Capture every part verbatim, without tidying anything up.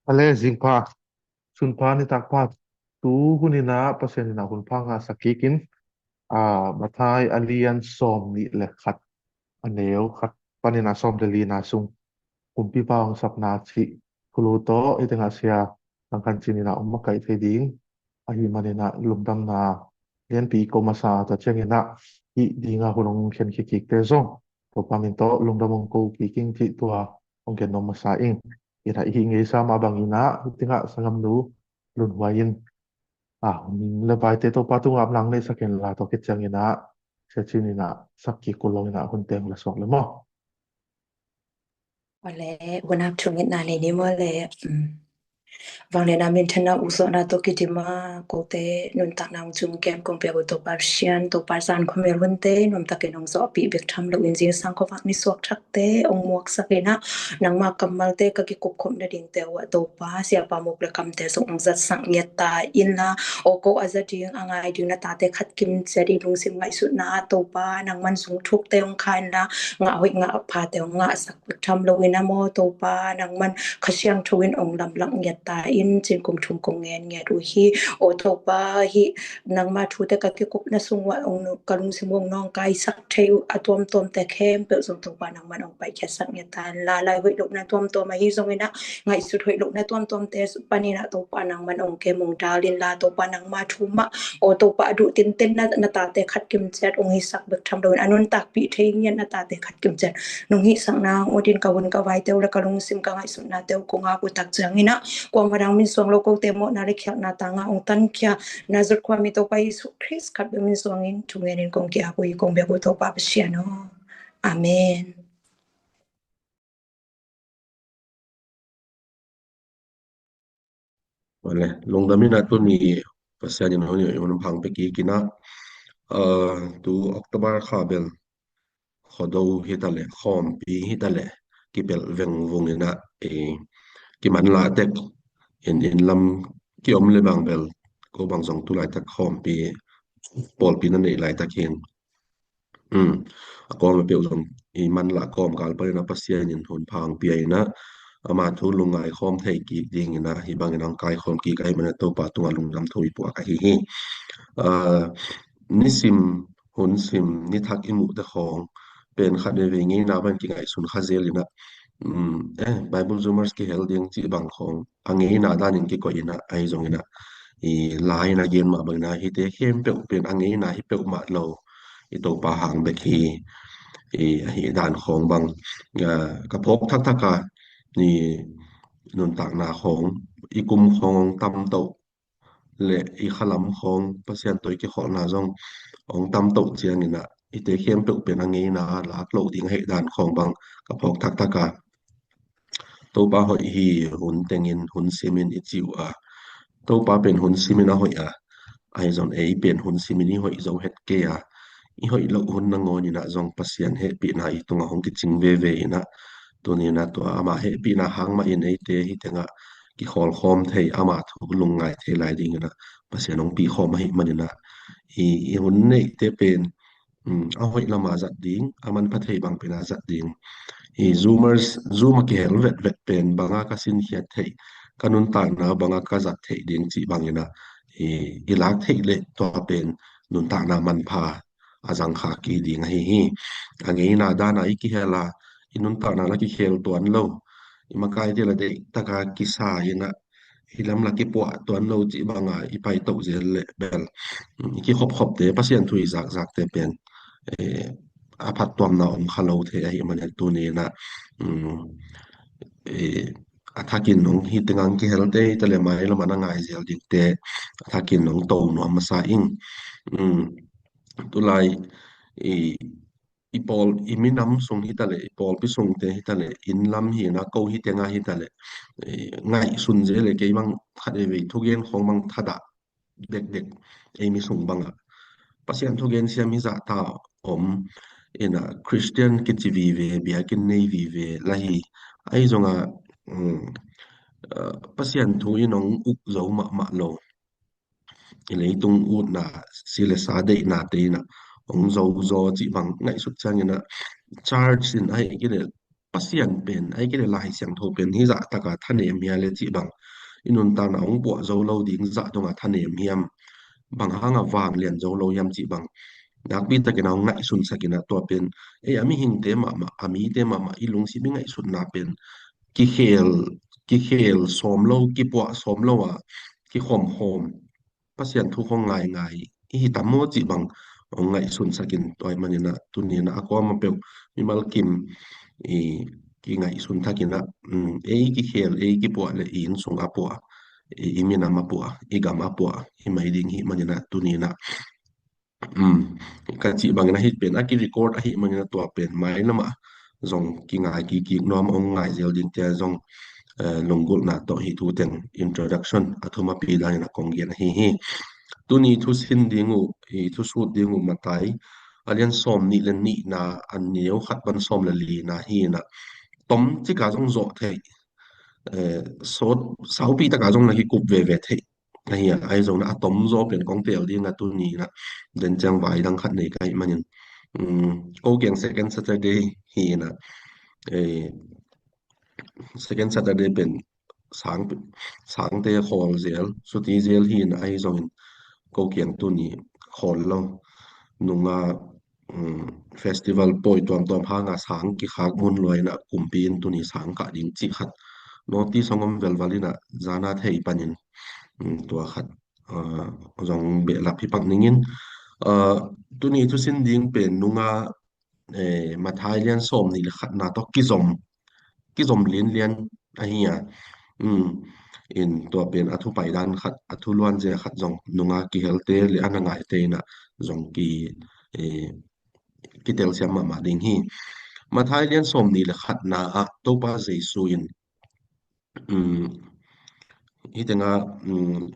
A le, zingpha, sunpha, nitakpha, tu huninah Pasian inah hunpha ngahsak kikin, a, Mathai a lian sawm nih le khat, a neu khat paninah sawm le lina sung kumpipa hong sapna cih thulu tawh hih tengah sia Tangkhan Cin inah hong makaih thei ding ahih maninah lungdamna lianpi ko masa, tua cianginah hih dinga hun hong khenkhiakikte zong Topa min tawh lungdam hong ko kiking cih tua hong gen nuam masa ing. Inah hih ngeisa mah banginah hih tengah sanggamnu Lun Huai in, a, hun le vaite Topa tungah nang neihsak inla, tua khit cianginah sia Cin inah sak kik kul lo inah hun teng la suak le maw? Wale, hun ap thungit na nei ni maw le, um, vanglian a minthanna ukzawhna tawh kidima kote nuntakna hong cungkiam kong piak uh Topa Pasian, Topa zan khuamel hunte nuamtakin hong zawhpih bek tham loin zingsang khuavak nisuak thakte hong muaksak inah nangma kammalte ka kikupkhop nadingte uh ah Topa siapa muk le kamte zong hong zatsak ngiat ta inla, aw ko a za ding a ngai ding na tate khat kimciat i lungsim ngaihsutna ah Topa nangman zung thukte hong kha inla, ngah hoih ngah phate hong ngahsak tham loin a maw Topa nangman Kha Siangtho in hong lamlak ngiat ta in cin kum thum kong ngen ngiat uh hi. Aw Topa hih nangma thute ka kikupna sung uah hong ka lungsim hong nawngkaisak thei uh a tuamtuamte khempeuh zong Topa nangman hong paikhiatsak ngiat ta inla, lai hoih lohna tuamtuam ahi zonginah ngaihsut hoih lohna tuamtuamte paninah Topa nangman hong kem hong dal inla, Topa nangma thu mah aw Topa a duh tinten na, na tate khat kimciat hong hisak bek tham loin a nuntakpih thei ngiat na tate khat kimciat nong hihsak nang uh din ka hun ka vaite uh le ka lungsim ka ngaihsutnate uh kong ap uh tak cianginah kuamah dang min suang lo kote mawhna le khialhna tanga hong tankhia Nazareth khuami Topa Jesu Khrist khat bek min suangin thungenin kong ki-ap uh hi kong biak uh Topa Pasian aw. Amen. Vale, lungdam inah tuni Pasian in hun, hun phang pe kik inah, ah, tu October kha bel Khuado hitaleh, khawmpi hitaleh, kipelh vengvung inah, eh, kimanlah tek in, inn lam kiom le bang bel ko bang zong tu laitak khawmpi pawlpi na neih laitak hin. Um, a kawm a peuh zong i manlah kawmkal panin a Pasian in hun phang pia inah ama thu lungngai khawm thei kik ding inah hih bangin hong kaikhawm kik ahih manin a Topa tungah lungdam thu i puak ahi hi. Ah, nisim, hun sim, nithak i muhte khawng pen khat veivei ngeina bangin kingaihsun kha zel inah, um, eh, Bible Zoomers kihel ding cih bang khawng a ngeina danin kikoih inah ahi zong inah i lai in a gen mah bang inah hihte khempeuh pen a ngeina hi peuhmah lo i Topa hang bek hi. I, ahi dan khawng bang, ah, ka phawk thakthak a, i nuntakna khawng, i kum khawng hong tamtoh le i khalam khawng Pasian tawh i kikholhna zong hong tamtoh ciang inah hihte khempeuh pen a ngeina lak loh ding ahi dan khawng bang ka phawk thakthak a. Topa hoih hi, hun tengin, hun simin i ci uh a. Topa pen hun simin a hoih a. Ahi zong ei pen hun simin i hoih zo het kei a. I hoih loh hun nangawn inah zong Pasian hehpihna i tungah hong kicing veve inah. Tuni inah tua ama hehpihna hang mah in eite hih tengah kikhawlkhawm thei, ama thu lungngai thei lai ding inah Pasian hong pikhawm ahih man inah. I, i hun neihte pen, um, a hoih lama zat ding, a manpha thei bang pen a zat ding. I Zoomers, Zoom a kihel vetvet pen banga ka sinkhiat theih, ka nuntakna banga ka zat theih ding cih bang inah i, i lak theih leh tua pen nuntakna manpha a zangkhak kik ding ahi hi. A ngeina dana i kihel a, i nuntakna la kikhel tuan lo, i makaite la deih taka kisa inah hih lam la kipuah tuan lo cih banga i paitoh zel leh bel, um, i kikhopkhopte, Pasian thu i zakzakte pen, eh, a phattuamna om kha lo thei ahih manin tuni inah, um, eh, a thakin nong hih tengah kihelte hi taleh mai lamah na ngai zel dingte a thakin nong to nuam masa ing. Um, tulai i i pawl, i minam sung hitaleh, i pawlpi sungte hitaleh, inn lam hi inah ko hih tengah hitaleh, eh, ngaihsun zel e, kei bang khat veivei thugen khawng bang thadah dekdek ei mi sung bangah Pasian thugen siam hi zahta om inah Christian kici vive, biakinn nei vive la hi. Ahi zongah, um, ah, Pasian thu in hong uk zo mahmah lo. I leitung utna, si le sa deihnate inah hong zo zaw cih bang ngaihsut ciang inah church in ahih kei leh Pasian pen, ahih kei leh Lai Siangtho pen hih zah taka thanem hia le cih bang, i nuntakna hong puah zo lo ding zah dongah thanem hiam, bang hanga vanglian zo lo hiam cih bang nakpi takin a hong ngaihsunsak in ah, tua pen ei a mihingte mahmah, a mite mahmah i lungsim i ngaihsutna pen kikhel, kikhel sawm lo, kipuah sawm lo a, kikhawmkhawm, Pasian thu khawng ngaingai i hi tam maw cih bang hong ngaihsunsak in, tua ahih manin ah tuni in ah a kuamah peuh mimal kim i kingaihsun thak in ah, um, ei kikhel, ei kipuah le i inn sung a puah, i, i minam a puah, i gam a puah hi mai ding ahih manin ah tuni in ah, um, ka cih bangin ah hih pen a ki-record ahih manin ah tua pen mailam ah zong kingai kik nuam, hong ngai zel dingte zong, eh, lunggulhna tawh hih thu teng introduction a thumapi danin ah kong gen ahi hi. Tuni thusin ding uh, i thusut ding uh Matthai a lian sawm nih le nihna, a neu khat pan sawm le lina hi in ah, tom cika zong zawh theih, eh, sawt saupi taka zong na kikup veve theih ahi a, ahi zongin ah a tom zaw pen kong teel ding a tuni in ah den ciang vai dang khat nei ka hih manin, um, ko kiang Second Saturday hi in ah, eh, Second Saturday pen sang, sangte khawl zel, suti zel hi in ah, ahi zongin ko kiang tuni khawl lo. Nunga, um, festival pawi tuamtuam hanga sang kikhak mun lua in ah kumpi in tuni sang kah ding cih khat notice hong om velval in ah zana thei panin, um, tua khat, uh, zong behlap hi pak ning in, uh, tuni thusin ding pen nunga, eh, Matthai lian sawm nih le khatna tawh kizom, kizom lianlian ahi a. Um, in tua pen a thu paidan khat, a thu luanzia khat zong nunga kihelte le a na ngaite in ah zong ki, eh, kitelsiam mahmah ding hi. Matthai lian sawm nih le khatna ah Topa Jesu in, um, hih tengah, um,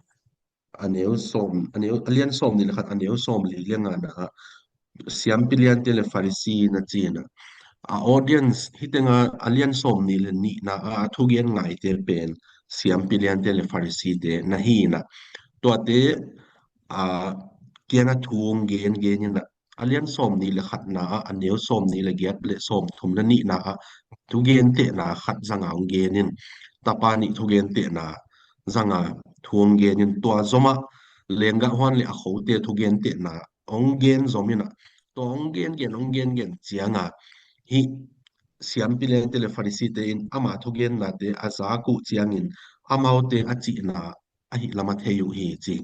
a neu sawm, a neu, a lian sawm nih le khat, a neu sawm li le ngana ah siampi liante le Pharisee na ci in ah, a audience hih tengah a lian sawm nih le nihna ah a thugen ngaite pen siampi liante le Pharisee te na hi in ah, tuate, a, kiangah thu hong gen gen in ah, a lian sawm nih le khatna ah, a neu sawm nih le giat le sawm thum le nihna ah thugentehna khat zanga hong gen in, tapa nih thugentehna zanga thu hong gen in, tua zomah lenggah huan le a khote thugentehna hong gen zom in ah, tua hong gen gen, hong gen gen cianga hih siampi liante le Pharisee te in ama thugennate a zak uh ciangin amaute a cihna ahih lam a thei uh hi ci.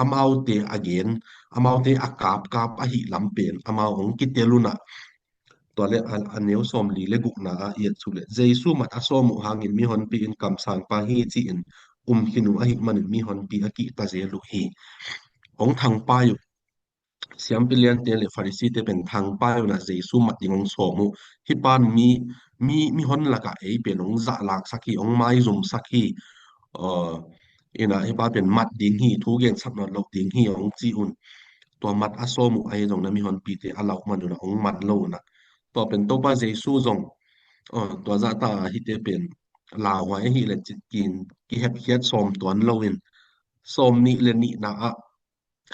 Amaute a gen, amaute a kapkap ahih lam pen amau hong kitel un ah, tua le a, a neu sawm li le gukna ah i et suk le, Jesu mat a sawm uh hangin mihonpi in kamsangpa hi ci-in um khin uh ahih manin mihonpi a kihta zel uh hi. Hong thangpai uh, siampi liante le Pharisee te pen thangpai un ah Jesu mat ding hong sawm uh. Hih pan mi, mi, mihon lakah ei pen hong zahlaksak hi, hong maizumsak hi. Uh, in ah hih pa pen mat ding hi, thu gensak nawn loh ding hi hong ci un. Tua mat a sawm uh ahi zong na mihonpite a lauh man un ah hong man lo un ah, tua pen Topa Jesu zong, uh, tua zahta hihte pen lauhuai ahih le citkin kihepkhiat sawm tuan lo in, sawm nih le nihna ah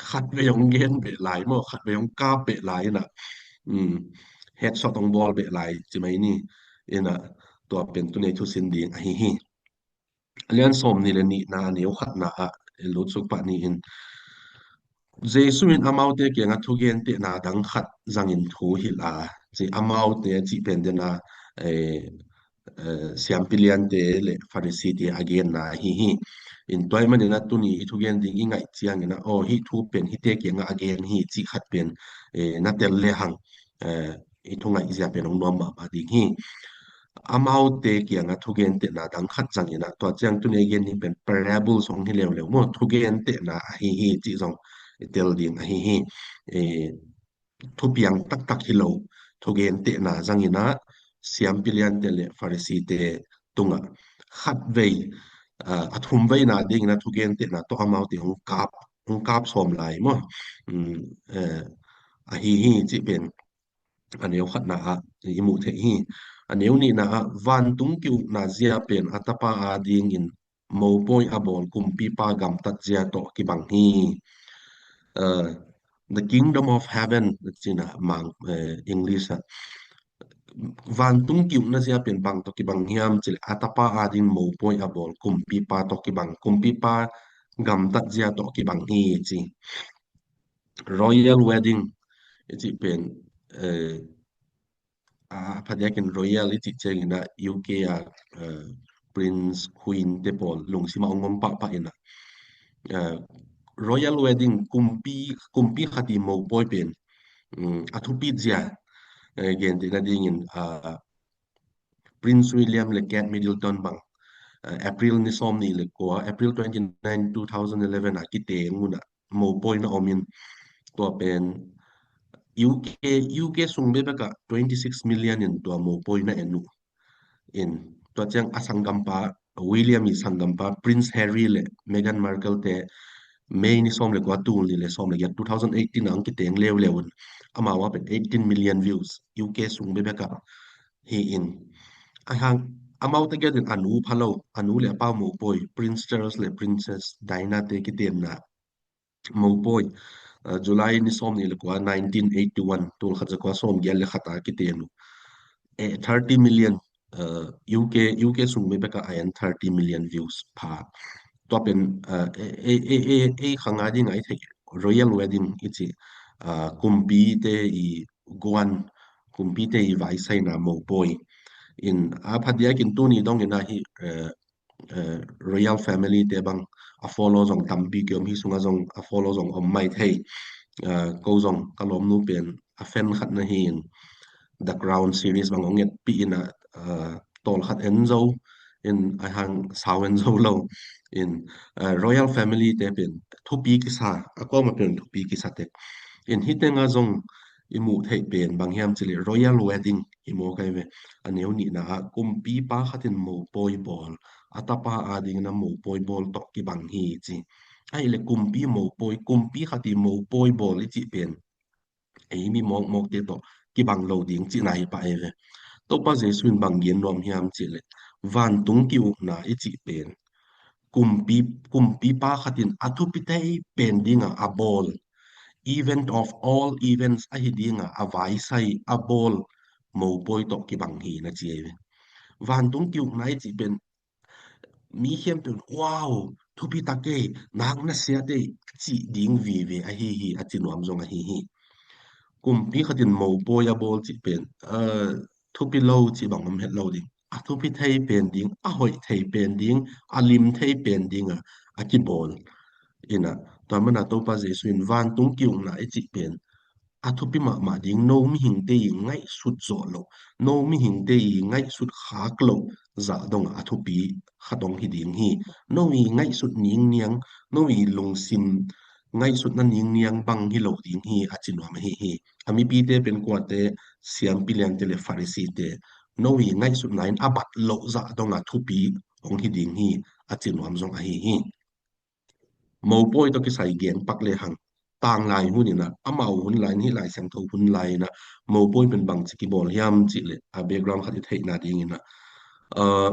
khatvei hong gen beh lai maw, khatvei hong kap beh lai in ah, um, headshot hong bawl beh lai ci mai ni. In ah tua pen tuni thusin ding ahi hi. A lian sawm nih le nihna a neu khatna ah i lutsuk pah ni in, Jesu in amaute kiangah thugentehna dang khat zangin thu hilh a, ci, amaute cih pen dena, eh, eh, siampi liante le Pharisee te a genna ahi hi. In tua ahih manin ah tuni i thugen ding i ngaih ciangin ah, aw, hih thu pen hihte kiangah a gen hi cih khat pen, eh, na tel lehang, eh, i thungaihzia pen hong nuam mahmah ding hi. Amaute kiangah thugentehna dang khat zangin ah, tua ciang tuni a gen ding pen parables hong hi leuleu maw, thugentehna ahi hi cih zong i tel ding ahi hi. Eh, thupiang taktak hi lo, thugentehna zangin ah siampi liante le Pharisee te tungah khatvei, ah, a thumveina dingin ah thugentehna tawh amaute hong kap, hong kap sawm lai maw? Um, eh, ahi hi cih pen a neu khatna ah i muh theih hi. A neu nihna ah, vantung ki-ukna zia pen a tapa a dingin mopawi a bawl kumpipa gamtat zia tawh kibang hi. Uh, the kingdom of heaven, cina mang, eh, English ah, Vantung ki-ukna zia pen bang tawh kibang hiam cih leh a tapa ading mopawi a bawl kumpipa tawh kibang, kumpipa gamtat zia tawh kibang hi ci. Royal wedding i cih pen, eh, a phadiakin royal i cih ciangin ah U K a, eh, prince, queen te pawl lungsim a ong om pahpah in ah, eh, royal wedding, kumpi, kumpi khat i mopawi pen, mm, a thupi zia, eh, gentehna dingin, ah, Prince William le Kate Middleton bang, eh, April ni sawm nih le kua, April twenty nine, two thousand eleven a kiteng un ah mopawi na om in, tua pen U K, U K sung bekbek ah twenty six million in tua mopawi na en uh in, tua ciang a sanggampa, William i sanggampa Prince Harry le Meghan Markle te May ni sawm le kua, tul nih le sawm le giat, two thousand eighteen a ong kiteng leuleu un, amau a pen eighteen million views, U K sung bekbek ah hi in. A hang, amau tegel in a nu pha lo, a nu le a pa mopawi, Prince Charles le Princess Diana te kitenna mopawi, uh, July ni sawm nih le kua, nineteen eighty one, tul khat za kua sawm giat le khat a kiten uh, eh, thirty million, uh, U K, U K sung bekbek ah a en thirty million views pha. Tua pen, uh, e, e, e, e, e khang a ding a i theih royal wedding i cih, uh, kumpi te i guan, kumpi te i vaisaina mopawi in, a phadiakin tuni dongin ah hi, eh, eh, royal family te bang a follow zong tampi ki om, hi sungah zong a follow zong om mai thei. Eh, ko zong ka lawmnu pen a fan khat na hi in, The Crown series bang ong etpih in ah, eh, tawl khat en zo in, a hang sau en zo lo in, eh, royal family te pen thupi kisa, a kuama pen thupi kisa te in, hi teng a zong i muh theih pen bang hiam cih leh royal wedding hi maw kai ve. A neu nihna ah kumpipa khat in mopawi bawl, a tapa adingin a mopawi bawl tawh kibang hi ci. Ahih leh kumpi mopawi, kumpi khat i mopawi bawl i cih pen ei mi mawkmawk te tawh kibang lo ding cihna hi pah ei ve. Topa Jesu in bang gen nuam hiam cih leh vantung ki-ukna i cih pen kumpi, kumpipa khat in a thupi thei pen ding a a bawl, event of all events ahi ding a a vaisai a bawl mopawi tawh kibang hi na ci ei ve. Vantung ki-ukna i cih pen mi khempeuh in, "Wow, thupi tak ei, nak nasia tei," cih ding vive ahi hi, a ci nuam zong ahi hi. Kumpi khat in mopawi a bawl cih pen, eh, thupi lo cih bang om het lo ding. A thupi thei pen ding, a hoih thei pen ding, a lim thei pen ding a, a kibawl. Ina, tua mana Topa Jesu in vantung ki-ukna i cih pen a thupi mahmah ding, no mihingte i ngaihsut zawh loh, no mihingte i ngaihsut khak loh zah dong a thupi khat ong hi ding hi. No i ngaihsut ningniang, no i lungsim ngaihsutna ningniang bang hi lo ding hi, a ci nuam ahi hi. A mipite pen kuate, siampi liante le Pharisee-te, no i ngaihsutna in a bat loh zah dong a thupi ong hi ding hi, a ci nuam zong ahi hi. Mopawi tawh kisai gen pak le hang, tanglai hun ina, amau hun lai in, hih Lai Siangtho hun lai ina, mopawi pen bangci kibawl hiam cih leh, a background khat i theihna ding ina, uh,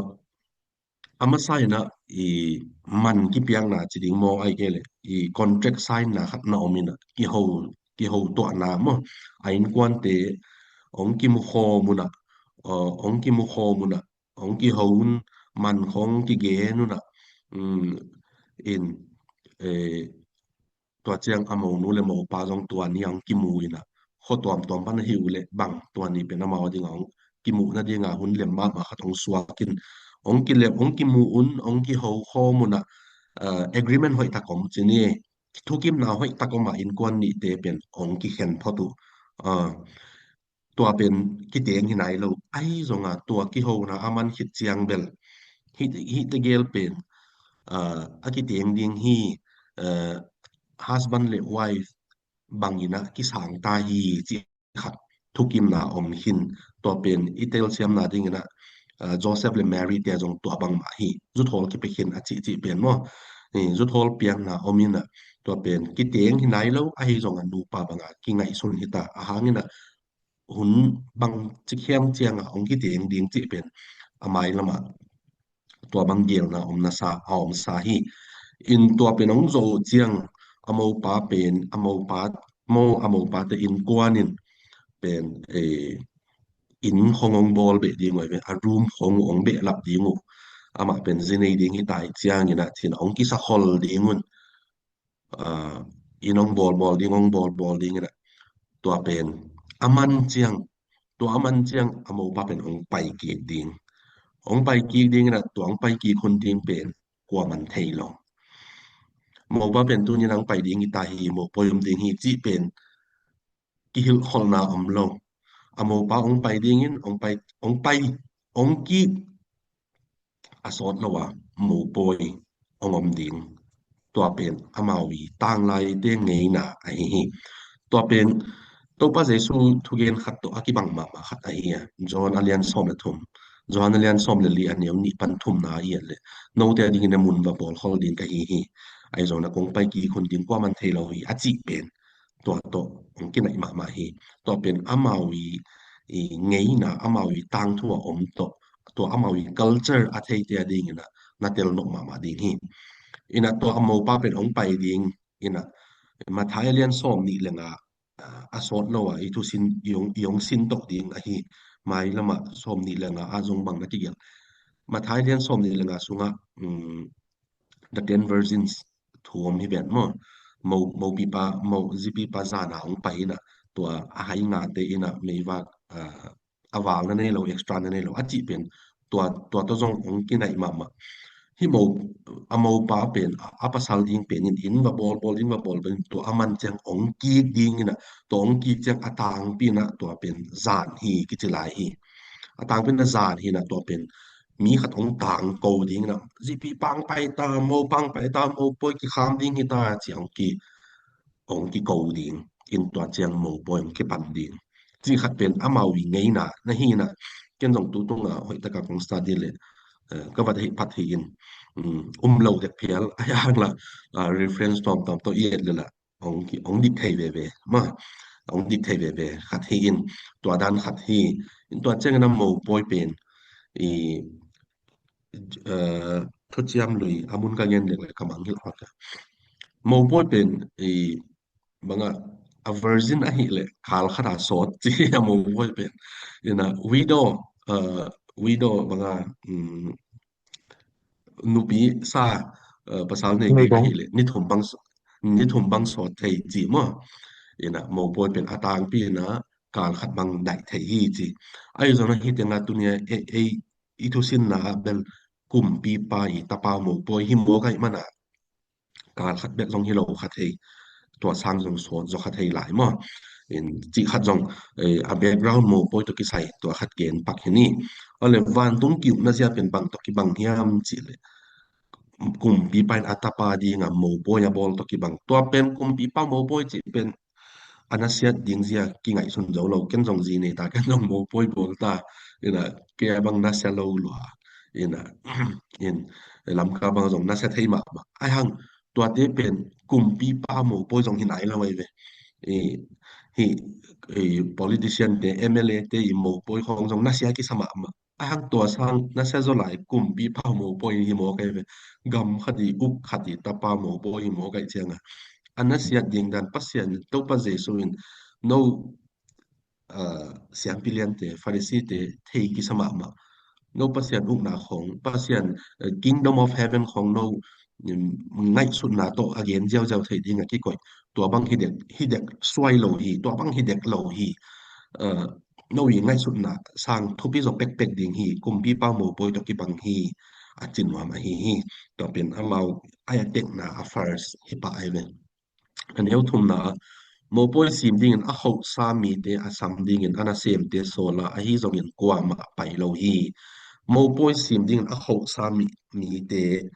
a masa ina i man kipiakna ci ding maw, ai kei leh i contract sign na khat na om ina, kiho, kiho tuahna maw, a innkuante ong kimu khawm una, uh, ong kimu khawm una, ong kiho un, man khawng kigen una, um, in, eh, tua ciang a monu le mopa zong tua ni a ong kimu ina, khuatuamtuam pan a hi uh leh bang tua ni pen amau a ding a ong kimuhna ding a hun lem mahmah khat ong suak in, ong kilem, ong kimu un, ong kiho khawm una, uh, agreement hoih tak om ci ni, thukimna hoih tak om a innkuan nihte pen ong kikhen phot uh. Uh, tua pen kiteng hi nai lo. Ahi zong a tua kihona a man khit ciang bel, hih, hih tegel pen, uh, a kiteng ding hi, uh, husband le wife bang ina kisang ta hi cih khat thukimna om hin. Tua pen i telsiamna ding ina, uh, Joseph le Mary te zong tua bangmah hi. Zuthawl kipia khin a cihcih pen maw. Ni, zuthawl piakna om ina, tua pen kiteng hi nai lo, ahi zong a nupa bang a kingaihsun hi ta. A hang ina, hun bang ci khiam ciang a ong kiteng ding cih pen a mailam ah tua bang gelna om nasa, a omsa hi. In tua pen ong zo ciang a mopa pen, a mopa, mo, a mopa te innkuan in pen, eh, inn khong hong bawl beh ding uh hi ve, a room khong uh hong behlap ding uh, amah pen zi nei ding hi ta hi ciangin ah, ci-in ah hong kisa khol ding un, ah, inn hong bawlbawl ding, hong bawlbawl ding in ah, tua pen a man ciang, tua a man ciang a mopa pen hong pai kik ding. Hong pai kik ding in ah, tua hong pai kik hun ding pen kuaman thei lo. Mopa pen tuni-in hong pai ding hi ta hi, mopawi om ding hi cih pen kihilhkholhna om lo. A mopa hong pai dingin, hong pai, hong pai, hong kik a sawt lo a mopawi hong om ding. Tua pen amau i tanglaite ngeina ahi hi. Tua pen Topa Jesu thugen khat tawh a kibang mahmah khat ahi a, John a lian sawm le thum, John a lian sawm le li, a neu nih pan thumna i et leh, note a dingin a mun va bawlkhol ding ka hi hi. Ahi zongin ah kong pai kik hun ding kuaman thei lo hi, a cih pen tua tawh hong kinaih mahmah hi. Tua pen amau i, i ngeina, amau i tangthu a om tawh, tua amau i culture a theite a dingin ah na tel nop mahmah ding hi. In ah tua a mopa pen hong pai ding in ah, Matthai a lian sawm nih le nga, ah, a sawt lo a i thusin, i hong, i hong sin tawh ding ahi. Mailam ah sawm nih le nga ah zong bang na kigelh? Matthai a lian sawm nih le nga sungah, um, The Ten Virgins thu om hi ven maw. Mo, mopipa, mo, zipipa zan a hong pai in ah, tua a hai ngate in ah meivak, ah, a val na nei lo, extra na nei lo, a cih pen tua, tua tawh zong hong kinaih mahmah. Hih mo, a mopa pen, a, a pasal ding pen in inn va bawlbawl, inn va bawlbawl in, tua a man ciang hong kik ding in ah, tua hong kik ciang a tangpi in ah tua pen zan hi kici lai hi. A tangpi in ah zan hi in ah, tua pen mi khat hong tangko ding in ah, zipipa hong pai ta, mopa hong pai ta, mopawi kikham ding hi ta, ci-a hong ki, hong kiko ding in, tua ciang mopawi hong kipan ding. Cih khat pen amau i ngeina na hi in ah, ken zong tu tung a hoih tak a kong study leh, eh, ka va theih phat hi in, um, um lo dek phial, a hiang la, ah, reference tuamtuam tawh i et leh lah hong ki, hong dik thei veve maw, hong dik thei veve khat hi in, tua dan khat hi in. Tua ciangin ah mopawi pen i, eh, thuciam lui a mun ka ngen dek leh ka mangngilh kha. Mopawi pen i, bang ah, a virgin ahih leh kal khat a sawt ci hi a mopawi pen. In ah widow, eh, widow bang ah, um, nupi sa, eh, pasal nei kik ahih leh ni thum bang s-, ni thum bang sawt thei ci maw. In ah mopawi pen a tangpi in ah kal khat bang daih thei hi ci. Ahi zongin ah hih teng ah tuni a ei, ei i thusinna ah bel kumpipa i tapa mopawi hi mawk ahih man ah kal khat bek zong hi lo kha thei, tua sang zong sawt zaw kha thei lai maw. In cih khat zong, eh, a background mopawi tawh kisai tua khat gen pak hi ni. Awle, vantung ki-ukna zia pen bang tawh kibang hiam cih leh, kumpipa in a tapa ding a mopawi a bawl tawh kibang. Tua pen kumpipa mopawi cih pen a nasiat ding zia kingaihsun zo lo, ken zong zi nei ta, ken zong mopawi bawl ta, in ah kei a bang nasia lo lua, in ah, in, Lamka bang zong nasia thei mahmah. Ahi hang tuate pen kumpipa mopawi zong hi nai lo ahi ve. I, hi, i, politician te, M L A te i mopawi khong zong nasia kisa mahmah. Ahi hang tua sang nasia zaw lai kumpipa mopawi hi mawk ahi ve. Gam khat i, uk khat i tapa mopawi hi mawk ahih ciang a, a nasiat ding dan Pasian, Topa Jesu in, no, ah, siampi liante, Pharisee te thei kisa mahmah. No Pasian ukna khong, Pasian, eh, Kingdom of Heaven khong no, um, ngaihsutna tawh a gen ziauziau thei ding a kikoih. Tua bang hi dek, hi dek suai lo hi, tua bang hi dek lo hi. Eh, no i ngaihsutna sang thupi zaw pekpek ding hi, kumpipa mopawi tawh kibang hi, a ci nuam ahi hi. Tua pen amau a, a tekna a first hi pah ahi ve. A neu thumna ah, mopawi sim dingin a khohsa mite a sam dingin a nasemte sawl a, ahi zongin kuamah pai lo hi. Mopawi sim dingin a khohsa mi, mite,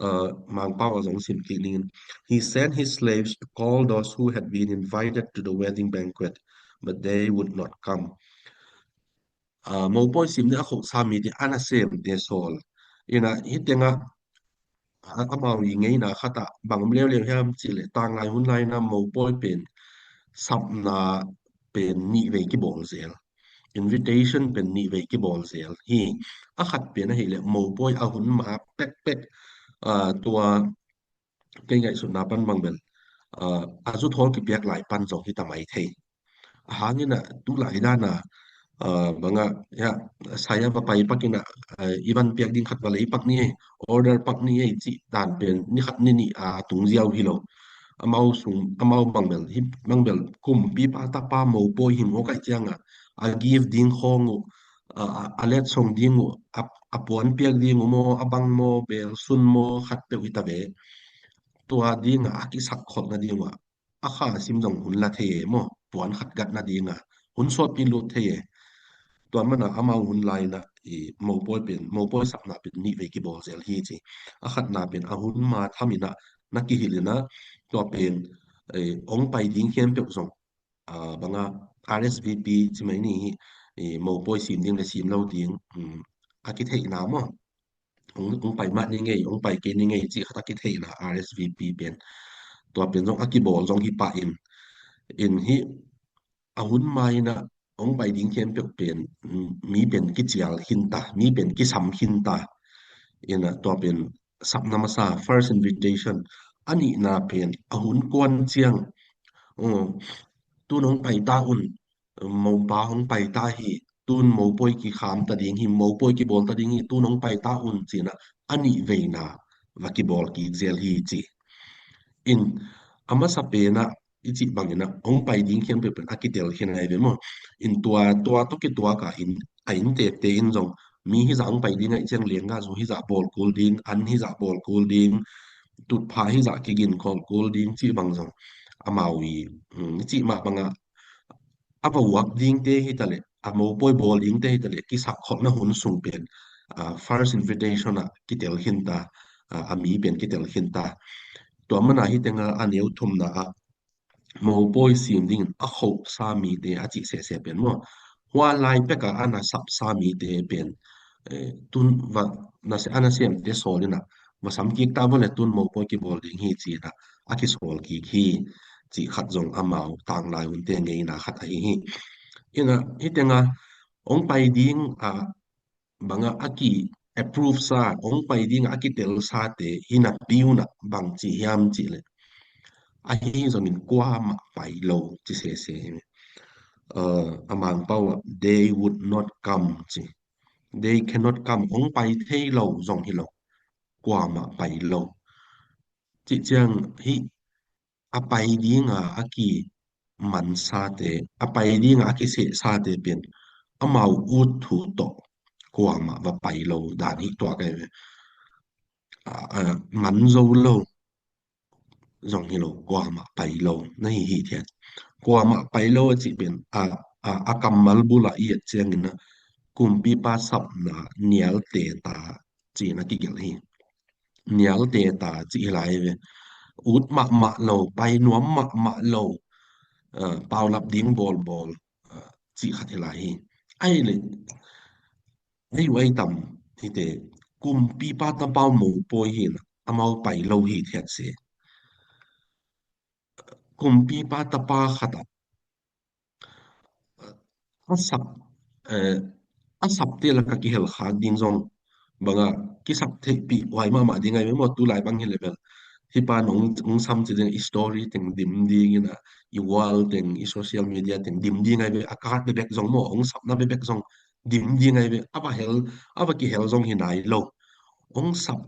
uh, Mangpau a zong sim kik dingin, he sent his slaves to call those who had been invited to the wedding banquet, but they would not come. Ah, mopawi sim ding a khohsa mite a nasemte sawl. In ah, hih teng ah, a, amau i ngeina khat ah bang om leuleu hiam cih leh, tanglai hun lai in ah mopawi pen sapna pen nih vei kibawl zel. Invitation pen nih vei kibawl zel hi. A khat pen ahih leh mopawi a hun ma pekpek, ah, tua kei ngaihsutna pan bang bel, ah, a zuthawl kipiak lai pan zong hi ta mai thei. A hang in ah tulai dan a, Banga ya, saya va pai pakin ah, i van piak ding khat va lei pak ni ei, order pak ni ei cih dan pen ni khat ni nih a tung ziau hi lo. Amau sung, amau bang bel hi, bang bel kumpipa tapa mopawi hi mawk ahih ciangah a gift ding khawng uh, a, a letsong ding uh, a, a puan piak ding uh maw, a bang maw, bel sun maw, khat peuh hi ta ve. Tua dingah a kisak kholhna ding uh ah a kha sim zong hun la thei e maw, puan khat gatna dingah hun sawtpi lut thei e. Tua mana amau hun lai inah i mopawi pen, mopawi sapna pen nih vei kibawl zel hi ci. A khatna pen a hun ma thaminah na kihilh inah tua pen ong pai ding khempeuh zong banga R S V P ci mai ni hi, mopawi sim ding le sim lo ding a kitheihna maw, ong pai mah ni ngei, ong pai kei ni ngei cih khat a kitheihna R S V P pen, tua pen zong a kibawl zong hi pah in, in hi a hun ma inah ong pai ding khempeuh pen mi pen kicial khinta, mi pen kisam khinta. Inah tua pen sapna masa, first invitation. A nihna pen a hun kuan ciang, tun hong pai ta un, mopa hong pai ta hi, tun mopawi kikham ta ding hi, mopawi kibawl ta ding hi, tun hong pai ta un cinah a nih veina va kibawl kik zel hi ci. In a masa penah i cih banginah hong pai ding khian peuhpeuh a kitel khin ai ve maw? In tua tua tawh kituaka in a inntekte in zong mi hizah hong pai ding ahih ciang lenggah zu hizah bawl kul ding, an hizah bawl kul ding, tutphah hizah kigin khawl kul ding cih bang zong amau i cih mah bangah a va uak dingte hi taleh, a mopawi bawl dingte hi taleh, kisak kholhna hun sung pen first invitation ah kitel khinta, a mi pen kitel khinta. Tua mana hi tenga a neu thumna ah mopawi sim dingin a khohsa mite a cih sehseh pen maw? Hua lai peka a na sapsa mite pen tun va na se a na siamte sawl inah va sam kik ta vawle tun mopawi kibawl ding hi cinah a kisawl kik hi cih khat zong amau tanglai hunte ngeina khat ahi hi. Inah hi tenga ong pai ding a banga a ki approve sa, ong pai ding a kitel sate hi napi unah bang ci hiam cihleh, ahi zongin kuamah pai lo ci sese hi. A Mangpau ah they would not come ci, they cannot come, ong pai thei lo zong hi lo, kuamah pai lo. Cih ciang hi a pai dinga a kimansate, a pai dinga a kisehsate pen amau ut thu tawh kuamah va pai lo dan hi tuak ai ve. Man zo lo zong hi lo, kuamah pai lo na hi hi thiat. Kuamah pai lo a cih pen a, a, a kammal bulah i et ciangin a kumpipa sapna nialte ta cihna kigelh hi. Nialte ta cih hi lai ve. Ut mahmah lo, pai nuam mahmah lo, paulap ding bawlbawl cih khat hi lai hi. Ai le ei uh ai tam hite, kumpipa tapa mopawi hi na, amau pai lo hi thiat se. Kumpipa tapa khat ah a sap, a sapte laka kihel khak ding zong banga kisap theihpih huai mahmah ding ai ve maw, tu lai bang hi level. Hih pa nong sam ci ding, i story teng dim ding ina, i wall teng, i social media teng dim ding ai ve, a card bebek zong maw, hong sapna bebek zong dim ding ai ve. A va hel, a va kihel zong hi nai lo. Hong sap,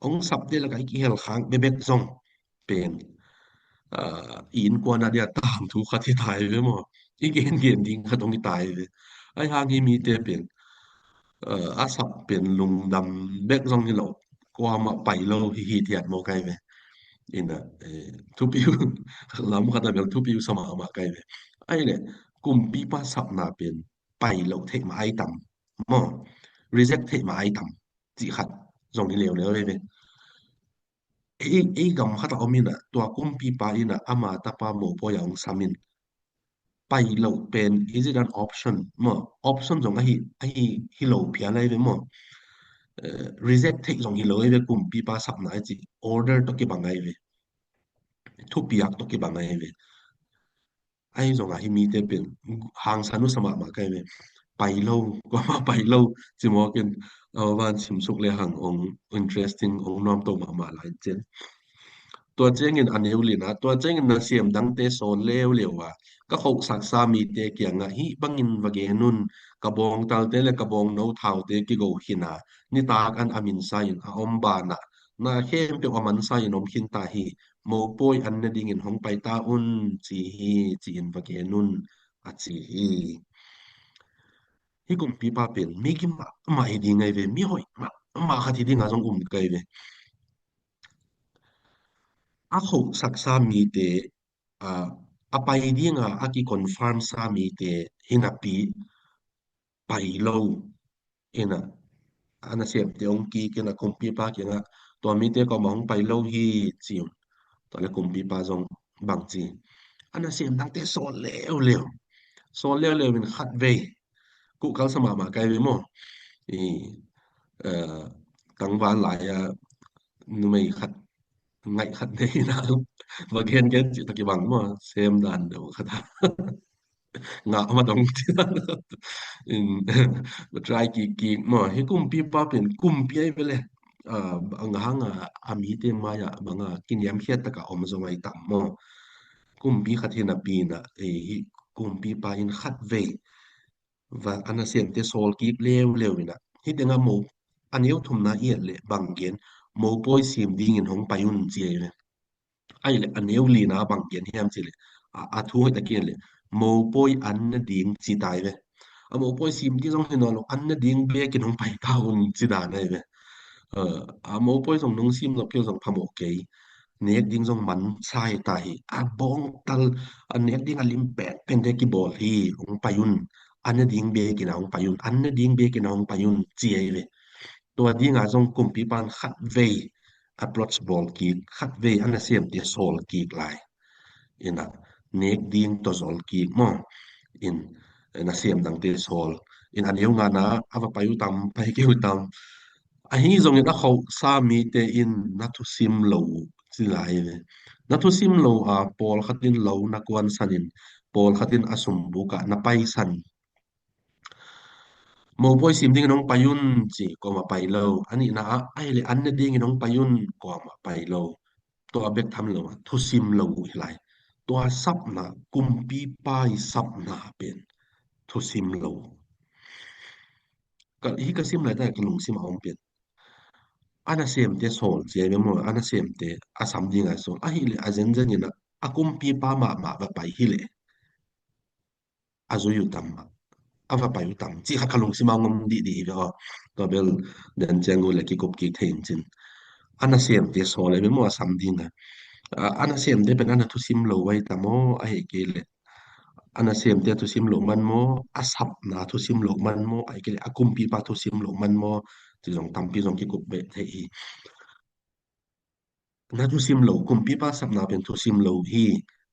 hong sapte laka i kihel khak bebek zong pen i innkuan a dia tangthu khat hi tai ve maw? I gengen ding khat hong hi tai ve. Ai hang hi mite pen a sap pen lungdam bek zong hi lo, kuamah pai lo hi hi thiat maw kai ve. Ina thupiu lam khat a bel thupiu sa mahmah kai ve. Ai le kumpipa sapna pen pai lo theih mah ai tam maw? Reject theih mah ai tam cih khat zong hi leuleu ve. Ei, ei gam khat a om ina, tua kumpipa ina ama tapa mopawi a hong sam in pai lo pen, is it an option? Maw, option zong ahi, ahi, hi lo phial ai ve maw? Reject theih zong hi lo ai ve, kumpipa sapna ai ci, order tawh kibang ai ve. Thupiak tawh kibang ai ve. Ahi zongah hih mite pen hangsan uh sa mahmah kai ve. Pai lo, kuamah pai lo ci mawk in, a van simsuk le hang ong interesting, ong nuamto mahmah lai in cin. Tua ciangin a neu lina, tua ciangin nasem dangte sawl leuleu a, ka khohsaksa mite kiangah hih bangin va gen un, ka bawngtalte le ka bawngno thaute kigo khin a, nitak an a minsa in a om banah na khempeuh a mansa in om khin ta hi. Mopawi an ne dingin hong pai ta un, ci hi, ci-in va gen un, a ci hi. Hih kumpipa pen migim mahmah hi ding ahi ve, mihoih mahmah khat hi dinga zong um kei ve. A khohsaksa mite, a, a pai dinga a kiconfirmsa mite hi napi pai lo. Ina, a nasemte hong kik ina kumpipa kiangah, tua mite kawmah hong pai lo hi, ci un. Tua le kumpipa zong bang ci, a nasem dangte sawl leuleu. Sawl leuleu in khat vei. Kuhkal sa mahmah kai ve maw? I, eh, tangval lai-a numei khat ngaih khat nei na va gen gen cih ta kibang maw? Sem dan deuh khat a ngah ma dong ci dan. In, va try kik kik maw? Hih kumpipa pen kumpi ahi ve le. Ah, bang hanga a mite mai-ah banga kiniamkhiat taka om zong ahi tam maw? Kumpi khat hi napi na, eh, hih kumpipa in khat vei va a nasemte sawl kik leuleu ina. Hih tengah mo, a neu thumna i et leh bang gen, mopawi sim dingin hong pai un ci ahi ve. Ahi leh a neu lina bang gen hiam ci leh, a, a thu hoih takin leh, mopawi an ne ding ci ta ahi ve. A mopawi sim ding zong hi nawn lo, an ne ding bekin hong pai ta un ci dan ahi ve. Eh, a mopawi zong nong sim lo kei zong phamawh kei. Nek ding zong man sa hi ta hi. A bawngtal, a nek ding a lim penpen te kibawl hi, hong pai un. An ne ding bekin a hong pai un. An ne ding bekin a hong pai un, ci ahi ve. Tua dinga zong kumpipan khat vei approach bawl kik, khat vei a nasemte sawl kik lai. Ina, nek ding tawh zol kik maw? In, nasem dangte sawl. In a neu ngana, a va pai uh tam, pai kei uh tam. Ahi zongin a khohsa mite in na thusim lo uh ci lai ve. Na thusim lo a, pawlkhat in lo na kuansan in, pawlkhat in a sumbuk ah na paisan. Mopawi sim dingin hong pai un ci, kuamah pai lo. A nihna ah, ahi leh an ne dingin hong pai un, kuamah pai lo. Tua bek tham lo a, thusim lo uh hi lai. Tua sapna, kumpipa i sapna pen thusim lo. Ka, hih ka sim laitak ka lungsim a om pen, a nasemte sawl ci ahi ve maw, a nasemte a sam dinga sawl. Ahi leh a zenzen in a, a kumpipa mahmah va pai hi leh a zui uh tam, a va pai uh tam cih khat ka lungsim a ngom dihdih hi ve aw. Tua bel den ciang uh le kikup kik thei in cin. A nasemte sawl ahi ve maw a sam dinga. A, a nasemte pen a na thusim lo ahi ta maw, ahi kei leh a nasemte a thusim loh man maw, a sapna thusim loh man maw, ahi kei leh a kumpipa thusim loh man maw, ci zong tampi zong kikup beh thei hi. Na thusim lo, kumpipa sapna pen thusim lo hi.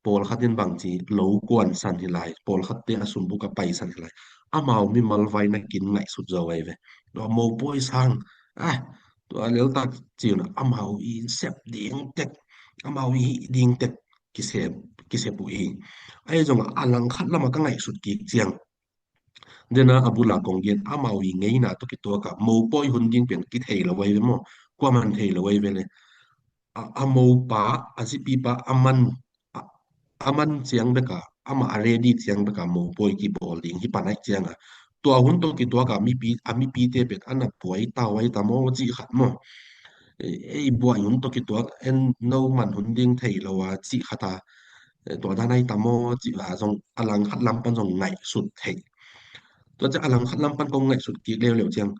Pawlkhat in bangci lo kuansan hi lai, pawlkhatte a sumbuk a paisan hi lai. Amau mimal vai na kin ngaihsut zo ahi ve. Tua mopawi sang, ah, tua leltak ci un a, amau i sep ding tek, amau i hih ding tek kisep, kisep uh hi. Ahi zongah a langkhat lamah ka ngaihsut kik ciang, dena a bula kong gen, amau i ngeina tawh kituaka mopawi hun ding pen kithei lo ahi ve maw? Kuaman thei lo ahi ve le. A, a mopa, a zipipa, a man, a, a man ciang beka, amah a ready ciang beka mopawi kibawl ding hi pan ahi cianga, tua hun tawh kituaka mipi, a mipite pen a na buai tau ahi ta maw cih khat maw? Ei, ei buai hun tawh kituak en no man hun ding thei lo a cih khat a, eh, tua dan ahi ta maw cih a zong a langkhat lam pan zong ngaihsut thei. Tua ciang a langkhat lam pan kong ngaihsut kik leuleu ciang,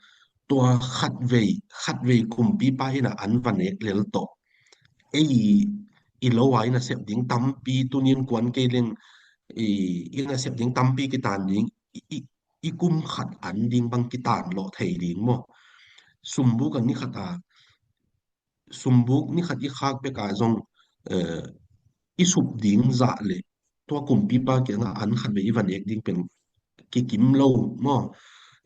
tua khat vei, khat vei kumpipa in a an va nek lel tawh, ei i lo a i nasep ding tampi tunin kuan kei leng, i, i nasep ding tampi kitan ding, i, i, i kum khat an ding bang kitan lawh thei ding maw? Sumbuk a ni khat a, sumbuk ni khat i khak beka zong, eh, i sup ding zah le tua kumpipa kiangah an khat vei i va nek ding pen kikim lo maw?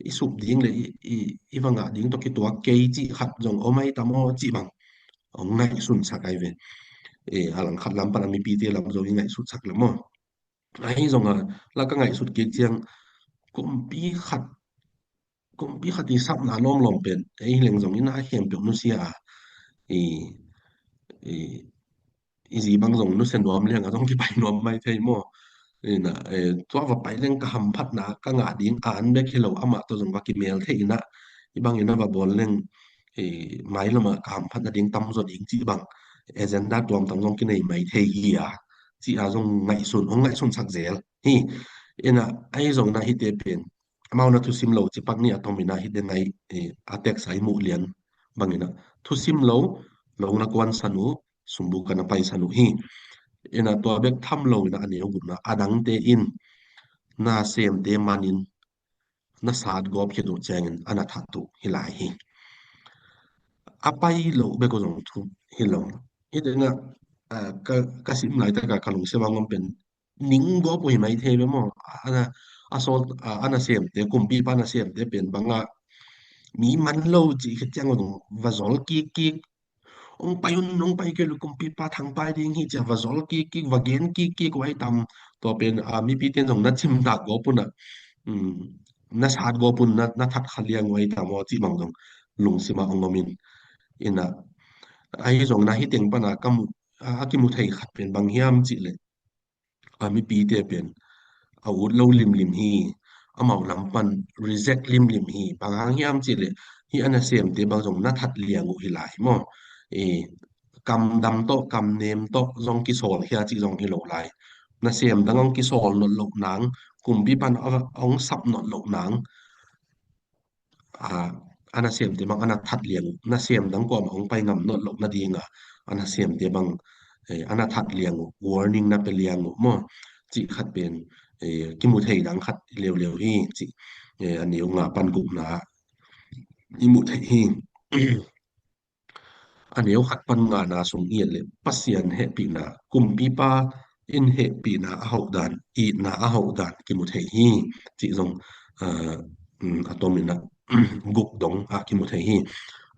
I sup ding le i, i, i va ngah ding tawh kituak kei cih khat zong om ahi ta maw cih bang hong ngaihsunsak ahi ve. Eh, a langkhat lam pan a mipite lam zong i ngaihsutsak le maw? Ahi zonga, la ka ngaihsut kik ciang, kumpi khat, kumpi khat i sapna lawmlawm pen ei leng zongin a khempeuh nusia a, i, i, i zi bang zong nusia nuam liang a zong kipai nuam mai thei maw. Ina, eh, tua va pai leng ka hamphatna ka ngah ding a an bek hi lo, amah tawh zong va kimel thei ina, i bangin a va bawl leng, eh, mailam ah ka hamphatna ding tam zaw ding cih bang agenda tuamtuam zong kinei mai thei hi a, cih a zong ngaihsun, hong ngaihsun sak zel hi. Ina, ahi zong ina hihte pen amau na thusim lo cipak ni a tom ina hihte ngai, eh, a teksa i muh lian bang ina thusim lo, lo na kuansan uh, sumbu ka na paisan uh hi. Ina tua bek tham lo ina a neu gupna a dangte in na semte manin na sat gawp khit uh ciangin a na that uh hi lai hi. A pai lo bek uh zong thu hi lo. Hihte ina, ah, ka, ka sim laitak a ka lungsim a ngom pen ning gawp uh hi mai thei ve maw. A na, a sawl, a, a na semte, kumpipa na semte pen bang a mi man lo cih khit ciang uh zong va zol kik kik. Hong pai un, hong pai kei leh kumpipa thangpai ding hi ci a va zol kik kik, va gen kik kik uh ai tam. Tua pen, a, mipite in zong na cimtak gawp un a, um, na sat gawp un, na, na that kha liang uh ai tam aw cih bang zong lungsim ah hong om in. Ina, ahi zong ina hih teng pan a ka mu, a, a kimu thei khat pen bang hiam cih leh a mipite pen a ut lo limlim hi, amau lam pan reject limlim hi. Bang hang hiam cih leh hih a na semte bang zong na that liang uh hi lai maw. Eh, kam dam tawh, kam nem tawh zong kisawl khia cih zong hi lo lai. Na sem dang hong kisawl nawn loh nang, kumpipa in a, hong sap nawn loh nang, a, a na semte bang a na that liang uh, na sem dang kuamah hong pai ngam nawn loh nading a, a na semte bang, eh, a na that liang uh, warning na pia liang uh maw. Cih khat pen, eh, kimu thei dang khat leuleu hi, cih, eh, a neu nga pan gupna i muh theih hi. A neu khat pan ngana sung i et leh Pasian hehpihna, kumpipa in hehpihna a hauh dan, itna a hauh dan kimu thei hi, cih zong, ah, um, a tom ina guk dong a kimu thei hi.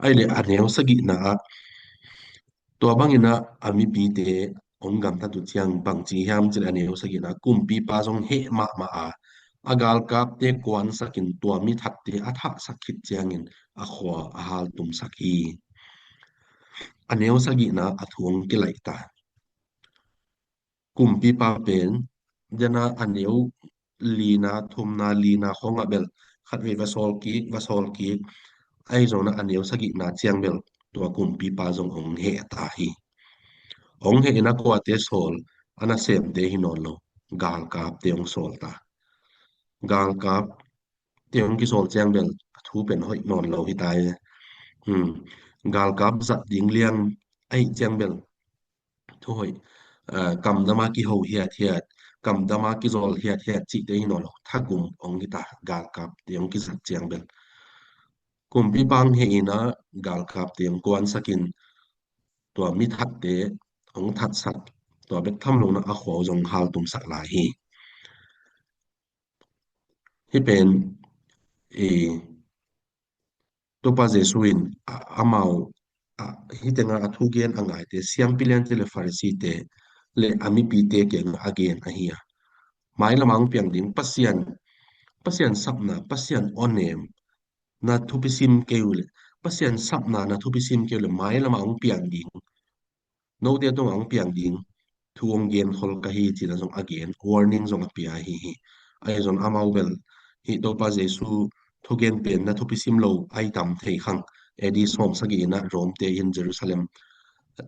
Ai leh a neu sagihna ah tua bang ina a mipite hong gamtat uh ciang bang ci hiam cih leh a neu sagihna kumpipa zong heh mahmah a, a galkapte kuansak in tua mithatte a thahsak khit ciangin a khua a haltumsak hi. A neu sagihna a thu hong kilaih ta. Kumpipa pen, dena a neu lina, thumna, lina khawng ah bel khatvei va sawl kik, va sawl kik. Ahi zongin a neu sagihna ciang bel tua kumpipa zong hong heh ta hi. Hong heh in a kuate sawl, a nasemte hi nawn lo, galkapte hong sawl ta. Galkapte hong kisawl ciang bel a thu pen hoih nawn lo hi ta hi. Hmm. Galkap zat ding liang ahih ciang bel thu hoih, ah, kamdam a kiho hiathiat, kamdam a kizol hiathiat cihte hi nawn lo, thagum hong hi ta, galkapte hong kizat ciang bel. Kumpipa hong heh in a galkapte hong kuansak in tua mithatte hong thatsak, tua bek tham lo in a khua uh zong haltumsak lai hi. Hih pen, eh, Topa Jesu in, a, amau, a, hih tengah a thugen a ngaite, siampi liante le Pharisee-te le a mipite kiangah a gen ahi a. Mailam a hong piang ding Pasian, Pasian sapna, Pasian awnem na thupi sim kei uh leh, Pasian sapna na thupi sim kei uh leh, mailam a hong piang ding, note tungah hong piang ding thu hong gen khol ka hi, ci-in a zong a gen, warning zong a pia ahi hi. Ahi zong amau bel hih Topa Jesu thugen pen na thupi sim lo ai tam thei khang. A D sawm sagih in a Rome-te in Jerusalem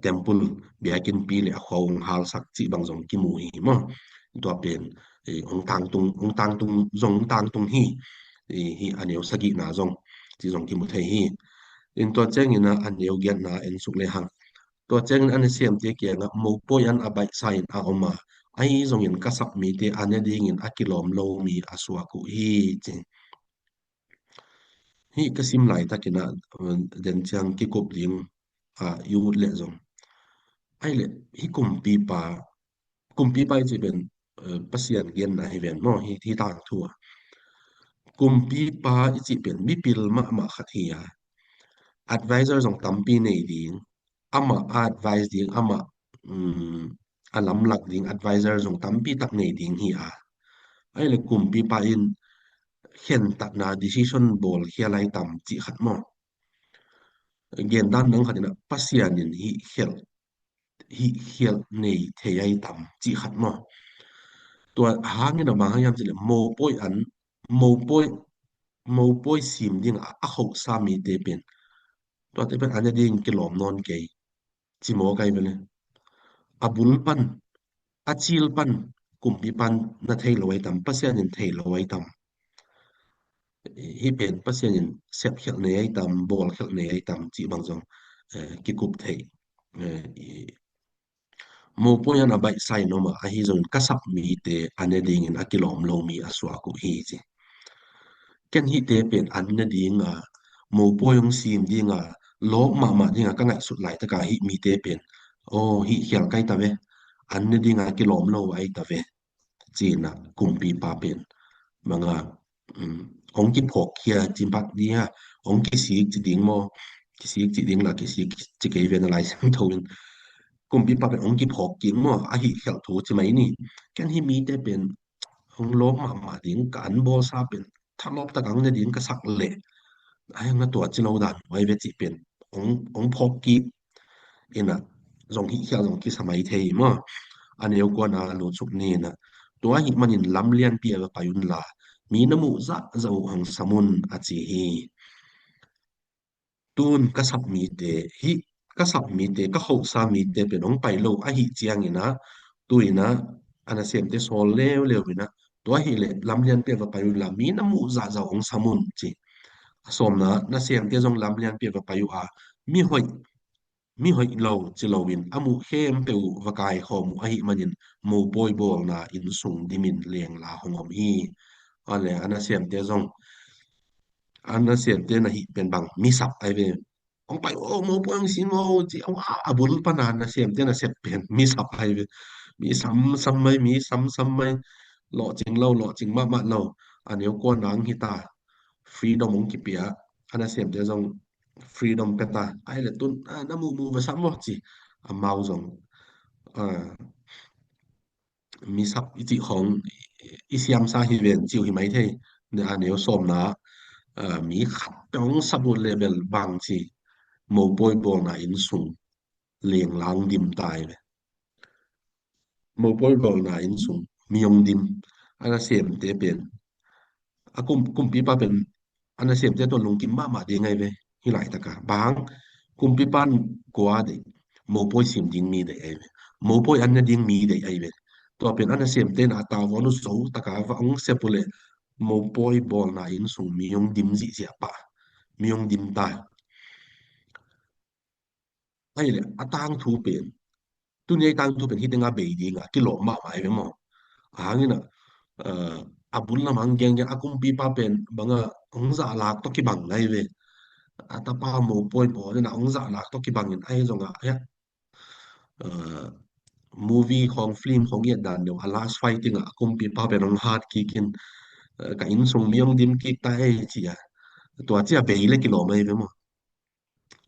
temple, biakinnpi le a khua hong halsak cih bang zong kimu hi maw. Tua pen, eh, hong tangtung, hong tangtung, zong hong tangtung hi. Eh, hih a neu sagihna zong, cih zong kimu thei hi. In tua ciangin a, a neu giatna en suk le hang. Tua ciangin a nasiamte kiangah mopawi an a baihsa in a om a, ahi zongin ka sap mite a ne dingin a kilawm lo mi a suak uh hi, ci. Hih ka sim laitakin a, uh, den ciang kikup ding, ah, i ut leh zong. Ai leh, hih kumpipa, kumpipa i cih pen, uh, Pasian genna hi ven maw, hih, hih tangthu a. Kumpipa i cih pen mipil mahmah khat hi a. Advisor zong tampi nei ding, amah a advice ding, amah, um, a lamlak ding advisor zong tampi tak nei ding hi a. Ai leh kumpipa in khentatna decision bawl khia lai tam cih khat maw. Gen dan dang khat in a Pasian in hih khelh hih khialh nei thei ai tam cih khat maw? Tua hangin a bang hang hiam cih leh mopawi an, mopawi, mopawi sim ding a, a khosa mite pen, tuate pen an ne ding kilawm nawn kei. Ci mawk ai ve le. A bul pan, a cil pan, kumpi pan na thei lo ai tam, Pasian in thei lo ai tam. Hih pen Pasian in sep khialh nei ai tam, bawl khialh nei ai tam cih bang zong, eh, kikup thei. Eh, i, mopawi an a baihsa in om a, ahi zongin ka sap mite an ne dingin a kilawm lo mi a suak uh hi ci. Ken hihte pen an ne ding a, mopawi hong sim ding a, lawp mahmah ding a ka ngaihsut laitak a hih mite pen, aw, hih khial kai ta ve, an ne ding a kilawm lo ai ta ve, ci-in a kumpipa pen bang a, um, hong kiphawk khia cih bang ding a, hong kisik ci ding maw, kisik ci ding la, kisik ci kei ve na Lai Siangtho in. Kumpipa pen hong kiphawk kik maw, a hih khialh thu ci mai ni. Ken hih mite pen hong lawp mahmah ding, ka an bawlsa pen thalawp tak a hong ne ding ka sak leh, ai hang a tua ci lo dan huai ve cih pen hong, hong phawk kik in a, zong hih khial zong kisa mai thei maw. A neu kuana lutsuk ni in a, tua ahih manin lam lianpi ah va pai un la, mi na muh zahzah uh hong sam un a ci hi. Tun ka sap mite, hih ka sap mite, ka khosa mite pen hong pai lo ahih ciangin a, tu in a, a nasemte sawl leuleu in a, tua ahih leh lam lianpi ah va pai un la, mi na muh zahzah uh hong sam un ci. A sawmna, nasemte zong lam lianpi ah va pai uh a, mi hoih, mi hoih lo ci loin a muh khempeuh uh va kaikhawm uh ahih manin mopawi bawlna inn sung dimin lengla hong om hi. A le a nasemte zong, a nasemte na hih pen bang, mi sap ai ve. Hong pai aw, mopawi hong sim aw ci, aw, a bul pan a nasemte na sep pen mi sap ai ve. Mi sam sam mai, mi sam sam mai. Lawhcing lo, lawhcing mahmah lo. A neu kuana hong hi ta, freedom hong kipia. A nasemte zong freedom pia ta. Ai le tun, a, na muh muh va sam maw ci. Amau zong, a, mi sap i cih khawng i siamsa hi ven ci uh hi mai thei. A neu sawmna, a, mi khat peuh hong sap uh leh bel bang ci, mopawi bawlna inn sung lengla hong dim ta ai ve. Mopawi bawlna inn sung mi hong dim. A nasemte pen, a kum, kumpipa pen a nasemte tawh lungkim mahmah ding ai ve. Hih laitak a bang, kumpipa in kua deih? Mopawi sim ding mi deih ai ve. Mopawi an ne ding mi deih ai ve. Tua pen a nasemte in a tavuan uh zo tak a va hong sep uh leh mopawi bawlna inn sung mi hong dim zihziah pah, mi hong dim ta. Ai le, a tangthu pen, tuni a i tangthu pen hih teng a bei ding a kilawm mahmah ai ve maw? A hang in a, eh, a bul lam hang gengen a kumpipa pen bang a hong zahlak tawh kibang ai ve. A tapa mopawi bawl in a hong zahlak tawh kibang in ahi zong a, eh, movie khawng, film khawng i et dan deuh a last fighting a kumpipa pen hong hat kik in, eh, ka inn sung mi hong dim kik ta ei ci a. Tua ci a bei le kilawm ai ve maw?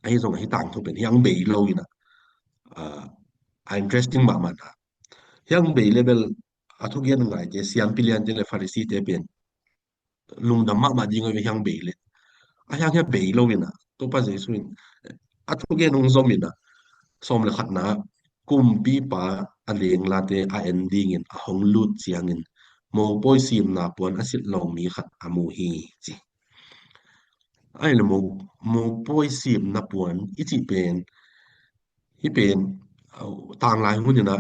Ahi zong a hih tangthu pen hiang bei lo in a, ah, a interesting mahmah a. Hiang bei le bel a thugen ngaite, siampi liante le Pharisee-te pen lungdam mahmah ding a ve hiang bei le. A hiang hiang bei lo in a, Topa Jesu in a thugen hong zom in a, sawm le khatna, kumpipa a lenglate a en dingin a hong lut ciangin mopawi simna puan a silh lo mi khat a mu hi ci. Ai le mo, mopawi simna puan i cih pen, hih pen, uh, tanglai hun in a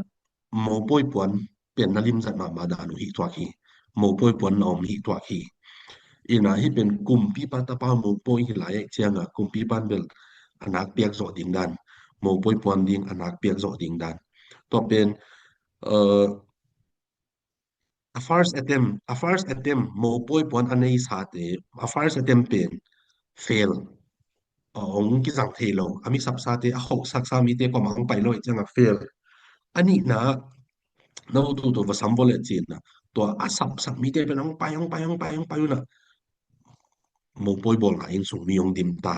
mopawi puan pen na limzat mahmah dan uh hih tuak hi. Mopawi puan na om hih tuak hi. In a hih pen kumpipa tapa mopawi hi lai ciang a kumpipa in bel a nak piak zawh ding dan, mopawi puan ding a nak piak zawh ding dan. Tua pen, uh, a first attempt, a first attempt, mopawi puan a neisate, a first attempt pen fail. A hong kizang thei lo, a mi sapsate, a khohsaksa mite kuamah hong pai lo ahih ciang a fail. A nihna, na ututu va sam vawleh ci-in a, tua a sapsak mite pen hong pai, hong pai, hong pai, hong pai un a, mopawi bawlna inn sung mi hong dim ta.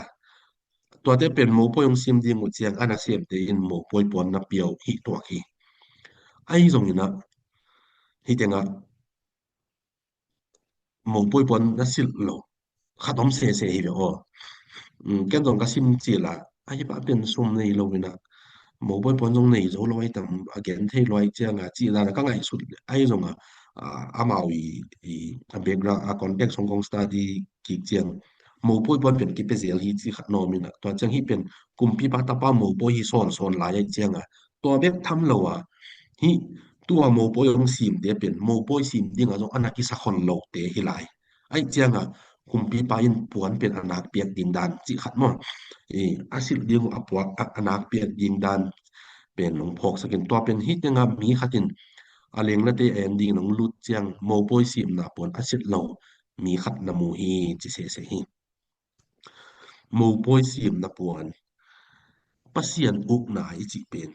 Tuate pen mopawi hong sim ding uh ciang a nasemte in mopawi puan na pia uh hih tuak hi. Ahi zongin a, hih teng a mopawi puan na silh lo khat om sese hi ve aw. Um, ken zong ka sim cil a, a hih pa pen sum nei lo in a, mopawi puan zong nei zo lo ahi tam, a gen thei lo ahi cianga, cih dan a ka ngaihsut ahi zonga, a, amau i, i, a background, a context hong kong study kik ciang, mopawi puan pen kipia zel hi ci khat na om in a, tua ciang hih pen kumpipa tapa mopawi hi sawnsawn lai ahi cianga, tua bek tham lo a, hih tua mopawi hong simte pen mopawi sim dinga zong a na kisa khon lote hi lai. Aih cianga kumpipa in puan pen a nak piak ding dan cih khat maw? I, a silh ding uh a puak a, a nak piak ding dan pen nong phawksak in, tua pen hih tenga mi khat in a lenglate a en ding nong lut ciang mopawi simna puan a silh lo mi khat na mu hi ci sese hi. Mopawi simna puan, Pasian ukna i cih pen,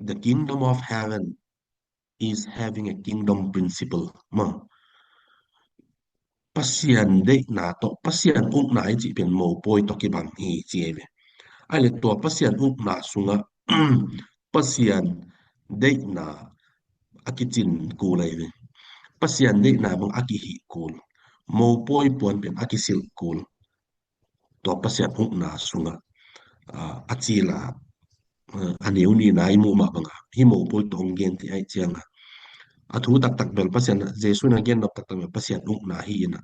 the kingdom of heaven is having a kingdom principle. Ma, Pasian deihna tawh, Pasian ukna i cih pen mopawi tawh kibang hi ci ei ve. Aile tua Pasian ukna sungah Pasian deihna a kicin kul ei ve. Pasian deihna bang a kihih kul. Mopawi puan pen a kisilh kul. Tua Pasian ukna sungah, a, a cila, a, a neu nina i muh mah banga, hi mopawi tawh hong gen ti aih cianga, a thu taktak bel Pasian, Jesu in a gen nop taktak bel Pasian ukna hi ina,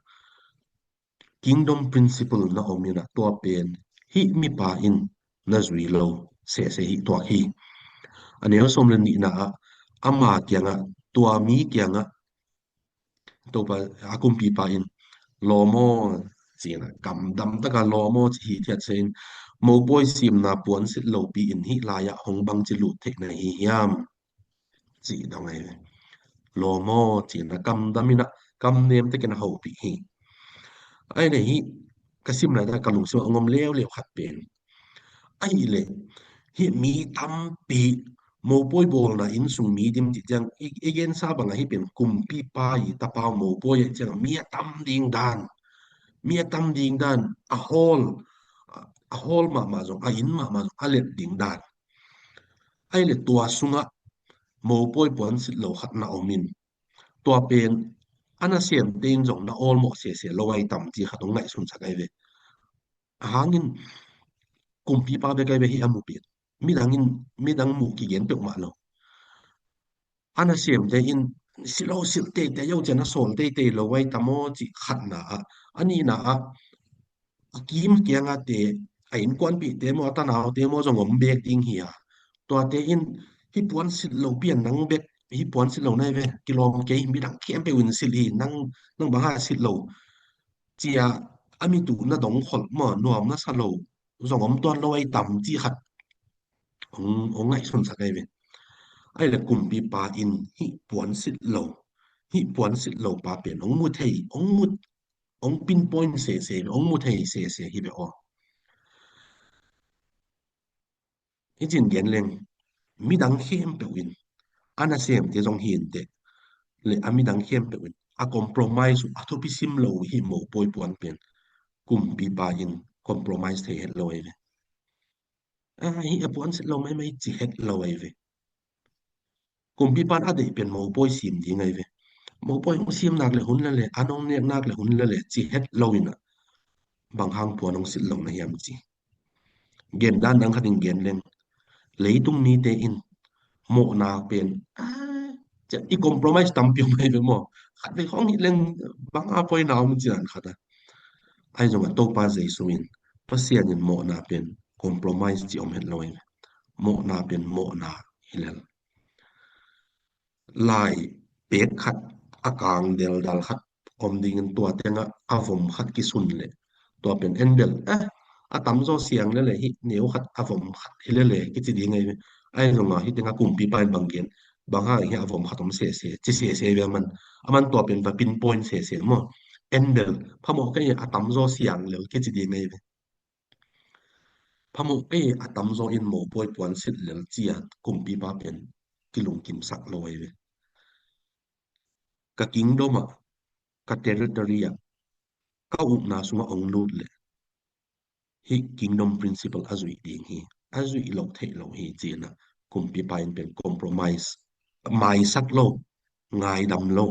kingdom principle na om ina, tua pen hih mipa in na zui lo sese hi tuak hi. A neu sawm le nihna ah ama kiangah, tua mi kiangah Topa, a kumpipa in lawm aw cina, kamdam taka lawm aw ci hi thiat se in, mopawi simna puan silh lopi in hih lai-ah hong bangci lut theih na hi hiam? Ci dong ahi ve. Lawm aw cina, kamdam ina, kamnem takin a hopih hi. Ahi le hih ka sim lai taka ka lungsim a ngom leuleu khat pen, ahi le hih mi tampi mopawi bawlna inn sung mi dim cih ciang i, i gensa banga hih pen kumpipa i tapa mopawi aih ciang mi a tam ding dan, mi a tam ding dan, a hall, a hall mahmah zong, a inn mahmah zong a let ding dan. Ahi le tua sungah mopawi puan silh lo khat na om in, tua pen a nasemte in zong na awlmawh sese lo ahi tam ci khat hong ngaihsunsak ahi ve. A hangin kumpipa bek ahi ve hih a mupi in. Midang in, midang muh kigen peuhmah lo. A nasemte in silh lo, silh teitei, yo cian a sawl teitei lo ahi tam aw cih khatna ah, a nihna ah, a kim kiangate, a innkuanpihte maw, a tanaute maw zong om bek ding hi a. Tuate in hih puan silh lo pian nang bek, hih puan silh lo nai ve, kilawm kei, midang khempeuh in silh hi, nang, nang bang hang silh lo cia a mi tu na dong kholh maw, nuam na sa lo zong om tuan lo ahi tam ci khat hong, hong ngaihsunsak ahi ve. Ahi le kumpipa in hih puan silh lo, hih puan silh lo pa pen hong mu thei, hong mu, hong pinpoint sese, hong mu thei sese hi ve aw. Hih cin gen leng, midang khempeuh in, a nasemte zong hi inteh, le a midang khempeuh in a compromise uh, a thupi sim lo uh hih mopawi puan pen kumpipa in compromise thei het lo ahi ve. A, hih a puan silh lo maimai ci het lo ahi ve. Kumpipa in a deih pen mopawi sim ding ahi ve. Mopawi hong sim nak le hun lele, an hong nek nak le hun lele ci het lo ina, bang hang puan hong silh lo na hiam ci. Gen dan dang khat in gen leng, leitung mite in mawhna pen, a, cia, i compromise tampi om ahi ve maw. Khat vei hong hih leng bang a poina om ci dan khat a. Ahi zongah Topa Jesu in, Pasian in mawhna pen compromise ci om het lo ahi ve. Mawhna pen mawhna hi lel. Lai pek khat, a kang deldal khat om dingin tua tengah a vom khat kisun leh, tua pen en bel, eh, a tamzaw siang lele hih neu khat a vom khat hi lele kici ding ahi ve. Ahi zongah hih tengah kumpipa in bang gen, bang hang hih a vom khat om sese ci sese ve aman, aman tua pen va pinpoint sese maw. En bel, phamawh kei a tamzaw siang lel kici ding ahi ve. Phamawh kei a tamzaw in mopawi puan silh lel cia kumpipa pen kilungkimsak lo ahi ve. Ka kingdom ah, ka territory ah, ka ukna sungah ong lut leh hih kingdom principle a zuih ding hi, a zuih loh theih lo hi cina kumpipa in pen compromise, maisak lo, ngaidam lo.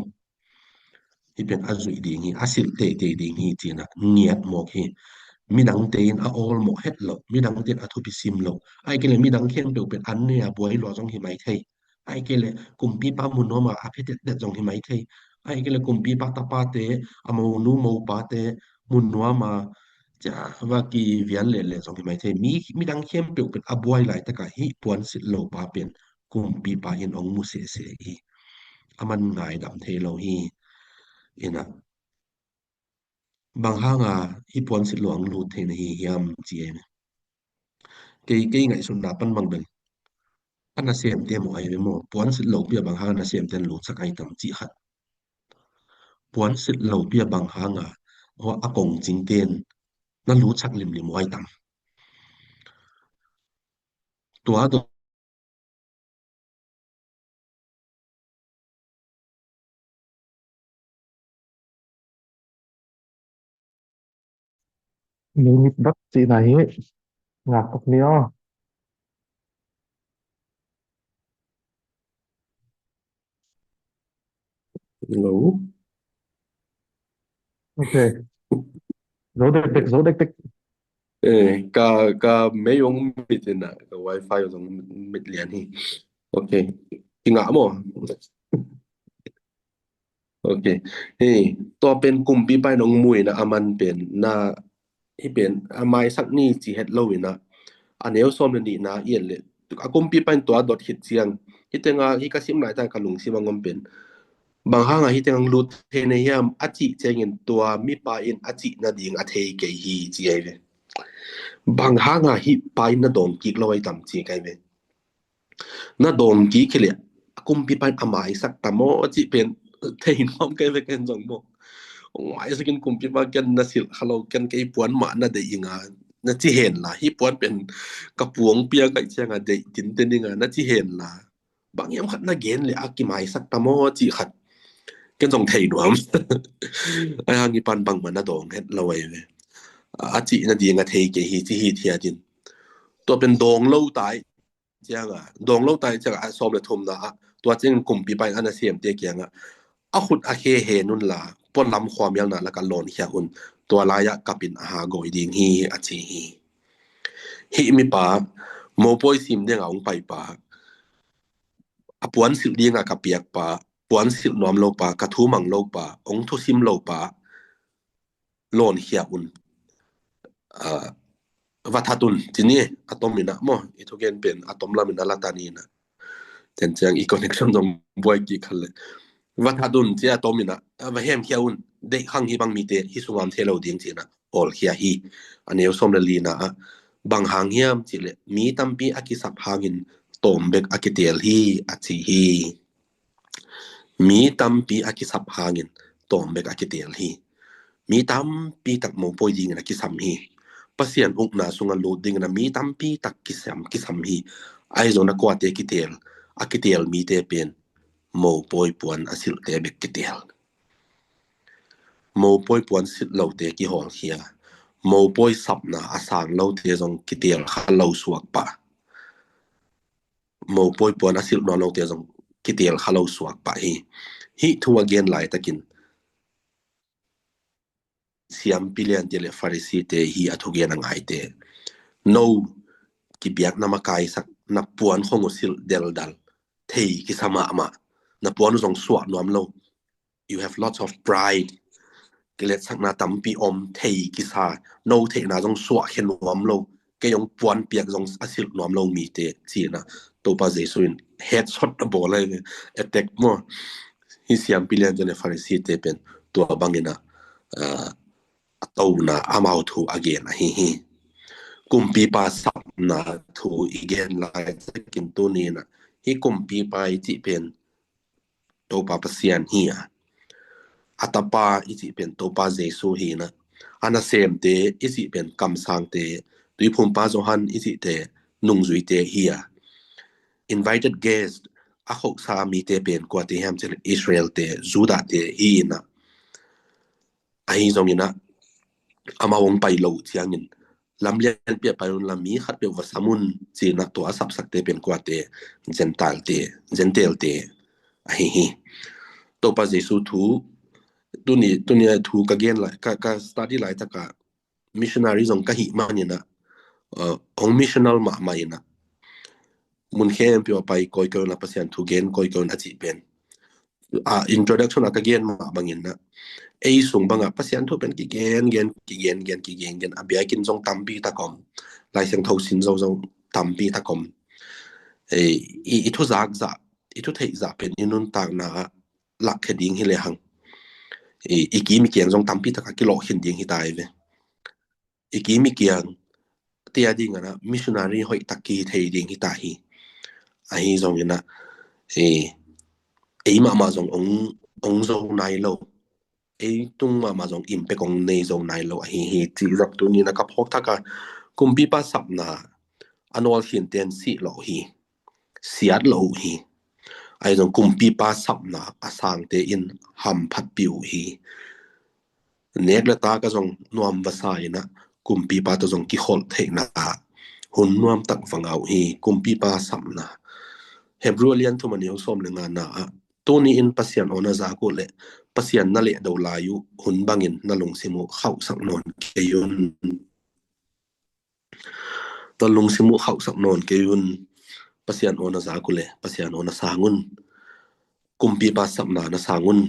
Hih pen a zuih ding hi, a silh teitei ding hi cina ngiat mawk hi. midangte in a awlmawh het lo, midangte in a thupi sim lo, ahih kei leh midang khempeuh pen an ne a buai lua zong hi mai thei, ahih kei leh kumpipa mu nuam a a phet detdet zong hi mai thei, ahih kei leh kumpipa tapate, a monu mopate mu nuam a, cia va kivial lehleh zong hi mai thei. Mi, midang khempeuh pen a buai laitakah hih puansilh lopa pen kumpipa in hong mu sese hi. A man ngaidam thei lo hi. Inah, bang hanga hih puansilh lo ang lut thei na hi hiam ci ei. Kei, kei ngaihsutna pan bang bel a nasemte maw ai ve maw, puansilh lopi a bang hanga nasemte an lutsak ai tam cih khat. Puansilh lopi a bang hanga a kongcingte in na lutsak limlim ai tam. Tua do Minit bak cihna hi. Ngak tak ni aw. Hello. Ok. Zo dekdek, zo dekdek. Eh, ka, ka mei hong mit ina, ka wifi hong mit lian hi. Ok. Kingah maw? Ok. Hei, tua pen kumpipa in hong mu ina, a man pen na, hih pen a maisak ni ci het lo ina, a neu sawm le nihna i et leh, a kumpipa in tua dot khit ciang, hih tenga, hih ka sim laitak ka lungsim a ngom pen, bang hanga hih teng ang lut thei na hiam a cih ciangin tua mipa in a cih nading a thei kei hi ci ai ve. Bang hanga hih pa in na dawng kik lo ai tam ci kai ve. Na dawng kik hi leh a kumpipa in a maisak tam aw cih pen thei nuam kai ve ken zong maw. Maisakin kumpipa ken na silh kha lo, ken kei puan mah na deih inga na ci hen la, hih puan pen ka puang pia kaih cianga deih tinte ninga na ci hen la, bang hiam khat na gen leh a kimaisak tam aw cih khat ken zong thei nuam. Ai hang i pan bangmah na dawng het lo ai ve. A cih nading a thei kei hi ci hi thiat in. Tua pen dawng lo tai cianga, dawng lo tai cianga a sawm le thumna ah tua ciangin kumpipa in a nasemte kiangah a khut a khe hen un la, pualam khuamialna lakah lawnkhia un, tua lai-ah kap in a ha gawi ding hi a ci hi. Hih mipa, mopawi sim dinga hong paipa, a puansilh dinga ka piakpa, puansilh nuam lopa, ka thu mang lopa, hong thusim lopa, lawnkhia un. Ah, va that un ci ni, a tom ina maw, i thugen pen a tom lam ina la ta ni ina. Ken ciang i connection zong buai kik khat le. Va that un ci a tom ina, a va hemkhia un, deih khang hih bang mite hih sungah om thei lo ding ci ina hawlkhia hi. A neu sawm le lina ah, bang hang hiam cih leh mi tampi a kisap hangin tawm bek a kiteel hi a ci hi. Mi tampi a kisap hangin tawm bek a kiteel hi. Mi tampi tak mopawi dingin a kisam hi. Pasian ukna sungah lut dingin a mi tampi tak kisam, kisam hi. Ahi zongin a kuate kiteel, a kiteel mite pen mopawi puan a silhte bek kiteel. Mopawi puan silh lote kihawlkhia. Mopawi sapna a sang lote zong kiteel kha lo suak pah. Mopawi puan a silh nuam lote zong kiteel kha lo suak pah hi. Hih thu a gen laitakin siampi liante le Pharisee-te hi a thugen a ngaite. No kibiakna makaisak, na puan khong uh silh deldal, thei kisa mahmah, na puan uh zong suah nuam lo. You have lots of pride. Kiletsakna tampi om, thei kisa, no theihna zong suah khe nuam lo. Kei hong puan piak zong a silh nuam lo mite, ci-in a Topa Jesu in headshot a bawl ahi ve, attack maw. Hih siampi liante le Pharisee-te pen tua bangin a, ah, a tona amau thu a gen ahi hi. Kumpipa sapna thu i gen laitakin tuni-in a, hih kumpipa i cih pen Topa Pasian hi a, a tapa i cih pen Topa Jesu hi a, a nasemte i cih pen kamsangte, tuiphumpa Johan i cihte nungzuite hi a, invited guest, a khosa mite pen kuate hiam cih leh Israel-te, Judah-te hi a, ahi zongin a, amau hong pai loh ciangin lamlianpi ah pai unla, mi khatpeuh va sam un, ci-in a tua a sapsakte pen kuate, Gentile-te, Gentile-te ahi hi. Topa Jesu thu, tuni, tuni a thu ka gen lai, ka, ka study laitakah missionary zong ka hih maninah, uh, hong missional mahmah inah, mun khempeuh a pai kawikawi un a Pasian thu gen kawikawi un a cih pen, uh, introduction a ka gen mah banginah, ei sung bangah Pasian thu pen kigen gen kigen gen kigen gen a biakinn zong tampi tak om, Lai Siangtho sin zo zong tampi tak om. Ei, i, i thu zakzah, i thu theihzah pen i nuntakna ah lakkhia ding hi le hang, i, i kim i kiang zong tampi tak a kilawh khin ding hi ta hi ve. I kim i kiang tia ding ana missionary hoih tak ki thei ding hi ta hi. Ahi zong ina, e, ei mahmah zong ong, ong zo nai lo, ei tung mahmah zong impact ong nei zo nai lo ahi hi. Ci zak tu nina ka phawk thak a, kumpipa sapna a nawl khin ten sih lo hi, siat lo uh hi. Ahi zong kumpipa sapna a sangte in hamphatpih uh hi. Nek le tak a zong nuam vasa inah kumpipa tawh zong kikholh theihna ah hun nuam tak va ngah uh hi. Kumpipa sapna, Hebrew a lian thum a neu sawm le ngana ah, tuni in Pasian aw na zak uh le Pasian na lehdo lai uh hun bangin na lungsim uh khauhsak nawn kei un. Tua lungsim uh khauhsak nawn kei un. Pasian aw na zak uh le Pasian aw na sang un. Kumpipa sapna na sang un.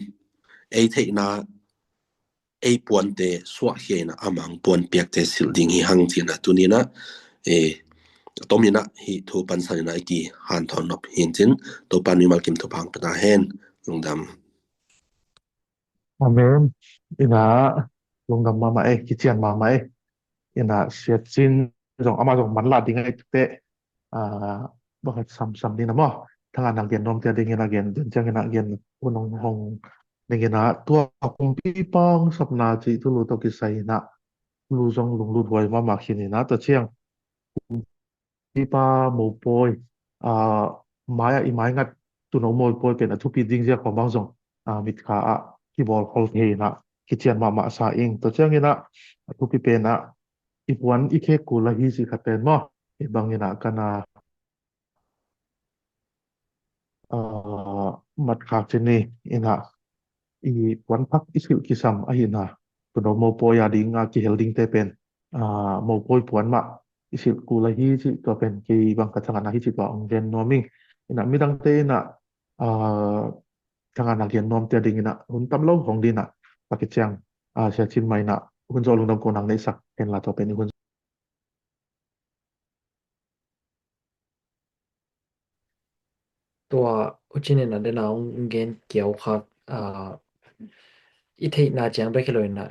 Ei theihna, ei puante suahkhia inah amang puan piakte silh ding hi hang cinah tuninah, e, tom inah hih thu pansan inah i kihanthawn nop hincin, Topa mimal kim thupha hong pia ta hen. Lungdam. Amen. Ina lungdam mahmah e, kician mahmah e. Ina siatcin zong ama zong manlah ding ai teh, ah, bang samsam ding na maw. Thanga nak gen nuam tia ding ina gen, gen ciang ina gen unong hong ding ina tua kumpipa hong sapna ci tulu tawh kisai ina tulu zong lunglut huai mahmah khin ina tua ciang kumpipa mopawi, ah, mai ah i mai ngat tuno mopawi pen a thupi ding zia khawng bang zong, ah, mitkha ah kibawl khol thei inah kician mahmah sa ing. Tua ciang inah a thupi pen ah i puan i khek kul ahi si khat pen maw. I bang inah kana, ah, matkhak cini inah i puan thak i silh kisam ahi inah tuno mopawi a ding a kihel dingte pen, ah, mopawi puan mah i silh kul ahi cih tua pen kei bang ka thangana hi cih tua ong gen nuam ing. Ina midangte ina, ah, thangana gen nuam tia ding ina hun tam lo hong dina pakiciang, ah, siacin mah ina hun zo lungdam ko nang neihsak henla tua pen i hun Tua ucin in a dena ung gen kiau kha, ah, i theihna ciang bek hi lo in a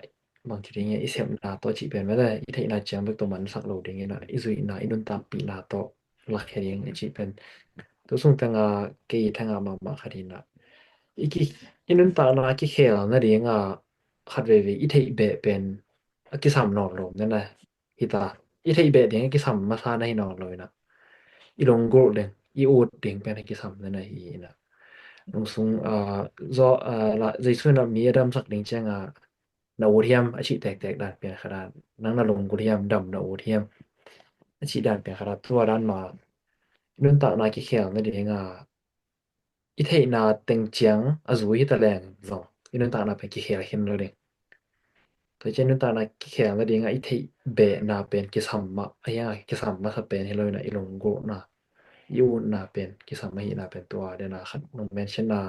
bang ci ding i sepna tawh cih pen mete i theihna ciang bek tawh mansak lo ding in a i zuihna i nuntakpihna tawh lakhia ding i cih pen. Tu sung tanga kei thanga mahmah kha ding in a i ki i nuntakna kikhel na ding a khat veve i theih beh pen a kisam nawn lo na na hita. I theih beh ding a kisam masa na hi nawn lo in a i lunggulh ding i ut ding pen a kisam na na hi in a lungsung, ah, zaw, ah, la Jesu in a mi a damsak ding ciang a na ut hiam a cih tektek dan pian kha dan nang na lunggulh hiam dam na ut hiam a cih dan pian kha dan tua dan ma i nuntakna kikhel na ding a i theihna teng ciang a zui hita leng zong i nuntakna pen kikhel khin lo ding. Tua ciang nuntakna kikhel na ding a i theih behna pen kisam mah a hiang a kisam masa pen hi lo in a i lunggulhna i utna pen kisam ahihna pen tua dena khat nong mention na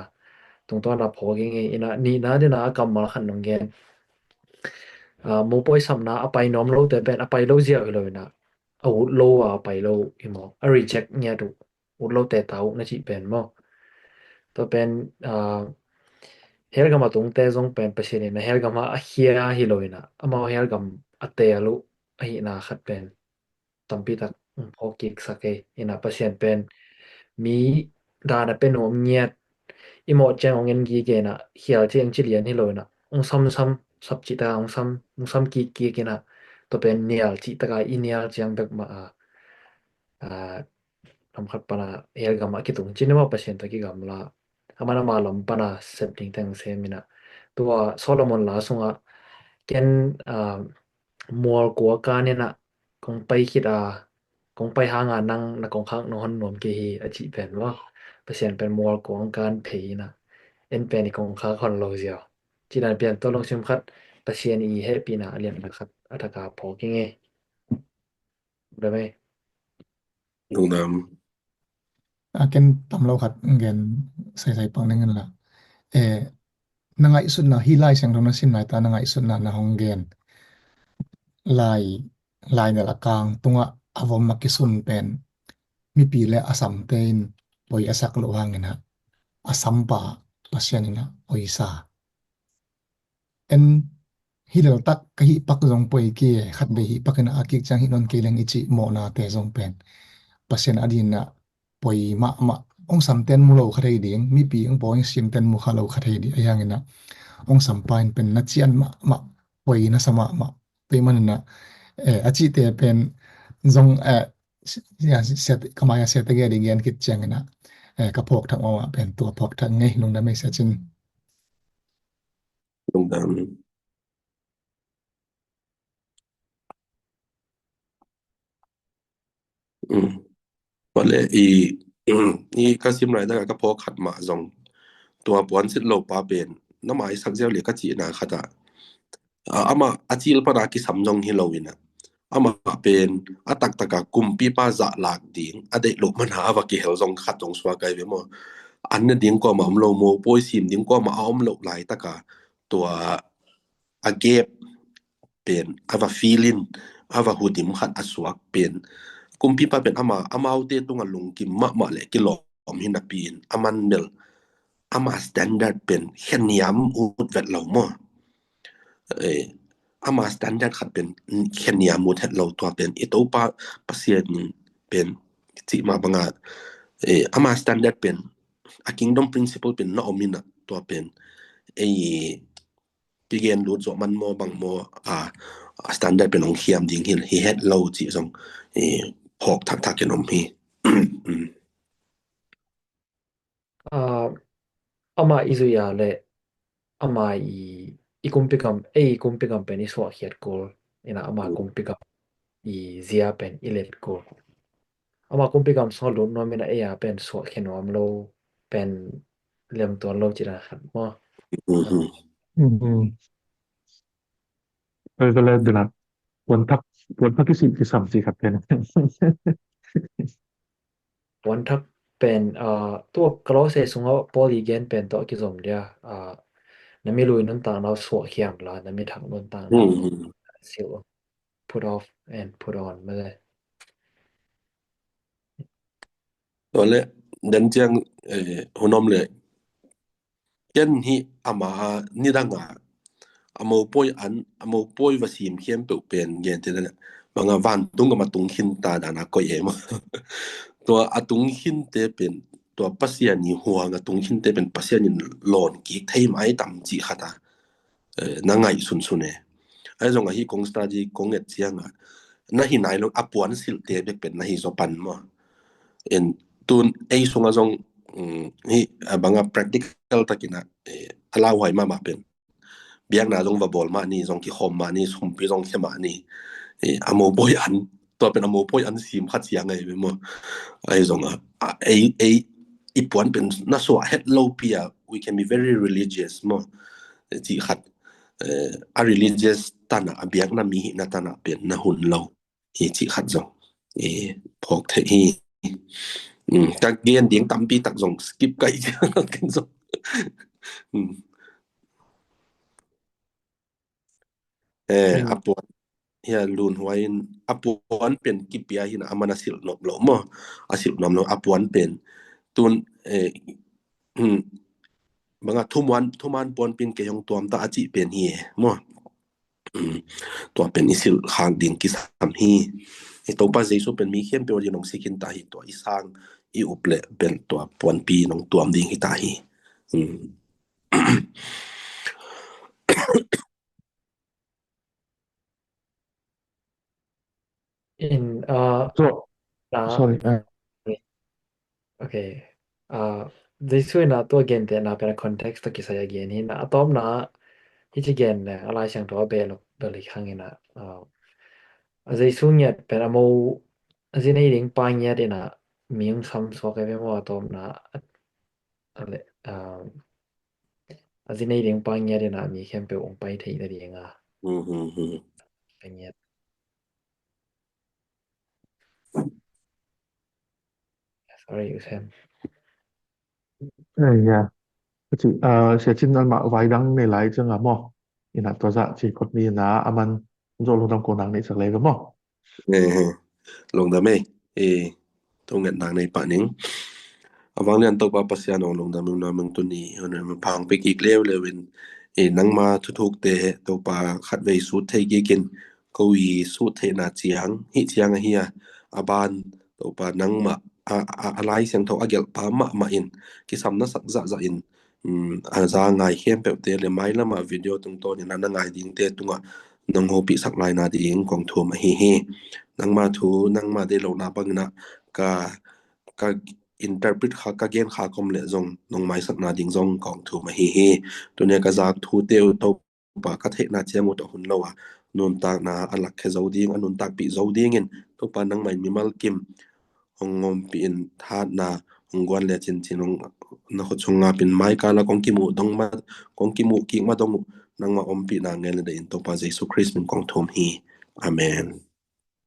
tungtawn a phawk ing in a nihna dena a kammal khat nong gen. Ah, mopawi samna a pai nuam lote pen a pai lo ziau hi lo in a a ut lo a pai lo i maw a reject ngiat uh ut lote ta uh na cih pen maw. Tua pen, ah, helgam a tungte zong pen Pasian in a helgam a a khia hi lo in a amau helgam a tel uh ahihna khat pen tampi tak phawk kik sak ei in a Pasian pen mi dan a pe nuam ngiat i mawh ciang ong en gige in a khial ciang ci lian hi lo in a ong sam sam sap cih tak a ong sam ong sam kik kik in a tua pen nial cih tak a i nial ciang bek mah a, ah, lam khat pana helgam a kitung cin emaw Pasian tawh kigamla a man ama lam pana sep ding teng sem in a tua Solomon la sungah ken, ah, mual kua kan in a kong pai khit a kong pai hanga nang na kongkhak na hon nuam kei hi a cih pen maw Pasian pen mual kua kan phei in a en pen i kongkhak hon lo ziau. Cih dan pian tua lungsim khat Pasian i hehpihna a lianna khat a taka phawk ing e. Lungdam e. Lungdam. A ken tam lo khat gen saisai pak ning in la. E, na ngaihsutna hi Lai Siangtho na sim lai ta na ngaihsutna na hong gen. Lai, Lai Nel a kang tungah a vom a kisun pen mipi le a samte in poi a sak loh hangin a sampa Pasian in a poi sa. En hi leltak ka hih pak zong poi kei e, khat vei hih pak in a kik ciang hih nawn kei leng i cih mawhnate zong pen Pasian a dingin a poi mahmah. Hong samten mu lo kha thei ding, mipi hong poi hong simten mu kha lo kha thei ding. Ahi hangin a hong sampa in pen na cian mahmah, poi na sa mahmah. Tua ahih manin a, eh, a cihte pen zong, eh, si-, ya, siate, ka mai a siate gen ding gen khit ciangin a, eh, ka phawk thak mahmah pen tua phawk thak ngei. Lungdam ei Sia Cin. Lungdam. Mm. Vale, i, i ka sim lai dang a ka phawk khat mah zong tua puan sit lo pa pen na maisak ziau le ka cihna khat ah, a, amah a cil pana kisam zong hi lo in a, amah pen a taktak a kumpipa zah lak ding a deih loh mana a va kihel zong khat zong suak ai ve maw. An ne ding kuamah om lo, mopawi sim ding kuamah a om loh laitak a tua a gap pen a va fill in, a va hudim khat a suak pen kumpipa pen ama, amaute tungah lungkim mahmah le kilawm hi napi in a man bel ama standard pen kheniam ut vet lo maw. Eh, ama standard khat pen kheniam ut het lo tua pen i Topa Pasian pen cih mah banga, eh, ama standard pen a kingdom principle pen na om in a tua pen ei kigen lut zawh man maw bang maw, a, a standard pen hong khiam ding hi, hi het lo cih zong, eh, phawk thakthak in om hi. Mm. Ah, amah i zui a le amah i, i kumpi gam, ei kumpi gam pen i suahkhiat kul in a amah kumpi gam i zia pen i let kul. Amah kumpi gam sung a lut nuam in a ei a pen suahkhia nuam lo pen lem tuan lo cih dan khat maw. Mhm. Mhm. Oi, ka le dena. Puan thak, puan thak kisim kisam cih khat pen. Puan thak pen, ah, tua Kolose sungah Paul i gen pen tawh kizom dia, ah, na mi lui nuntakna uh suahkhia inla, na mi thak nuntakna uh, mhm, silh, put off and put on, mah le. Tua le, den ciang, eh, hun om le, ken hih ama nidang a, a mopawi an, a mopawi va sim khempeuh pen gen te le, banga vantung gam a tung khin ta dan a koih e maw. Tua a tung khinte pen, tua Pasian i huang a tung khinte pen Pasian in lawn kik thei mai tam cih khat a, eh, na ngaih sunsun e. Ahi zong a hih kong study kong et ciang a, na hi nai lo a puan silhte bek pen na hi zaw pan maw. En tun ei sungah zong, mm, hih a banga practical takin a, eh, a lauhuai mahmah pen biakna zong va bawl mah ni, zong kikhawm mah ni, sumpi zong khia mah ni, eh, a mopawi an, tua pen a mopawi an sim khat sia ngai ve maw. Ahi zong a, a, ei, ei, i puan pen na suah het lopi a, we can be very religious maw. Eh, cih khat, eh, a religious tan a, a biakna mi hihna tan a pen na hun lo. Hi cih khat zong, eh, phawk theih hi. Mm, ka gen ding tampi tak zong skip kai ken zong. Mm. Eh, a puan, hia lun huai in, a puan pen kipia hi na, a man a silh nop lo maw. A silh nop lo, a puan pen. Tun, eh, mm, banga thuman, thuman puan pen kei hong tuam ta a cih pen hi e, maw. Mm, tua pen i silh khak ding kisam hi. I Topa Jesu pen mi khempeuh a ding hong si khin ta hi, tua i sang, i up le pen tua puanpi nong tuam ding hi ta hi. Mm. In, uh, So, na, sorry, uh, okay. Uh, Jesu in a tua gentehna pen a context tawh kisai a gen hi na, a tawpna hi ci gen le a Lai Siangtho a beh lo bel hi khang in a, uh, a Jesu ngiat pen a mo, a zi nei ding pa ngiat in a mi hong sam suak a ve maw a tawpna, a, a le, uh, a zi nei ding pa ngiat in a mi khempeuh hong pai theih na ding a. Mhm, mhm. Ka ngiat. Sorry, u Sam. Eh, ya. Ka ci, ah, Sia Cin, amah vai dang nei lai ciang a maw? Ina tua zah ci kot ni na, a man zo lungdam ko nang nei sak lai ka maw? Eh, lungdam ei. Eh, tua nget nang nei pah ning. A vanglian Topa Pasian ong lungdam ing, nuam ing tuni, hun ong pang pe kik leuleu in. Eh, nangma thuthukte Topa khatvei sut thei kik in, ko i sut theihna ciang, hih ciang ahi a, a ban Topa nangmah, a, a, a Lai Siangtho a gelhpa mahmah in, kisam na sak zahzah in, um, a za ngai khempeuhte le mailamah video tungtawnin a na ngai dingte tungah nong hopihsak laina ding kong thum ahi hi. Nangma thu, nangma deih lohna bangin ah ka, ka interpret kha, ka gen kha kom le zong nong maisakna ding zong kong thum ahi hi. Tunia ka zak thute uh Topa ka theihna ciang uh tawh hun lo a, nuntakna a lakkhia zo ding, a nuntakpih zo dingin Topa nangmah in mimal kim hong ompih in, thatna hong guan le cincin hong na khut sung ngapin, maikala kong kimuh dong ma, kong kimuh kik ma dong uh nangmah ompihna ngel le in Topa Jesu Khrist min kong thum hi. Amen.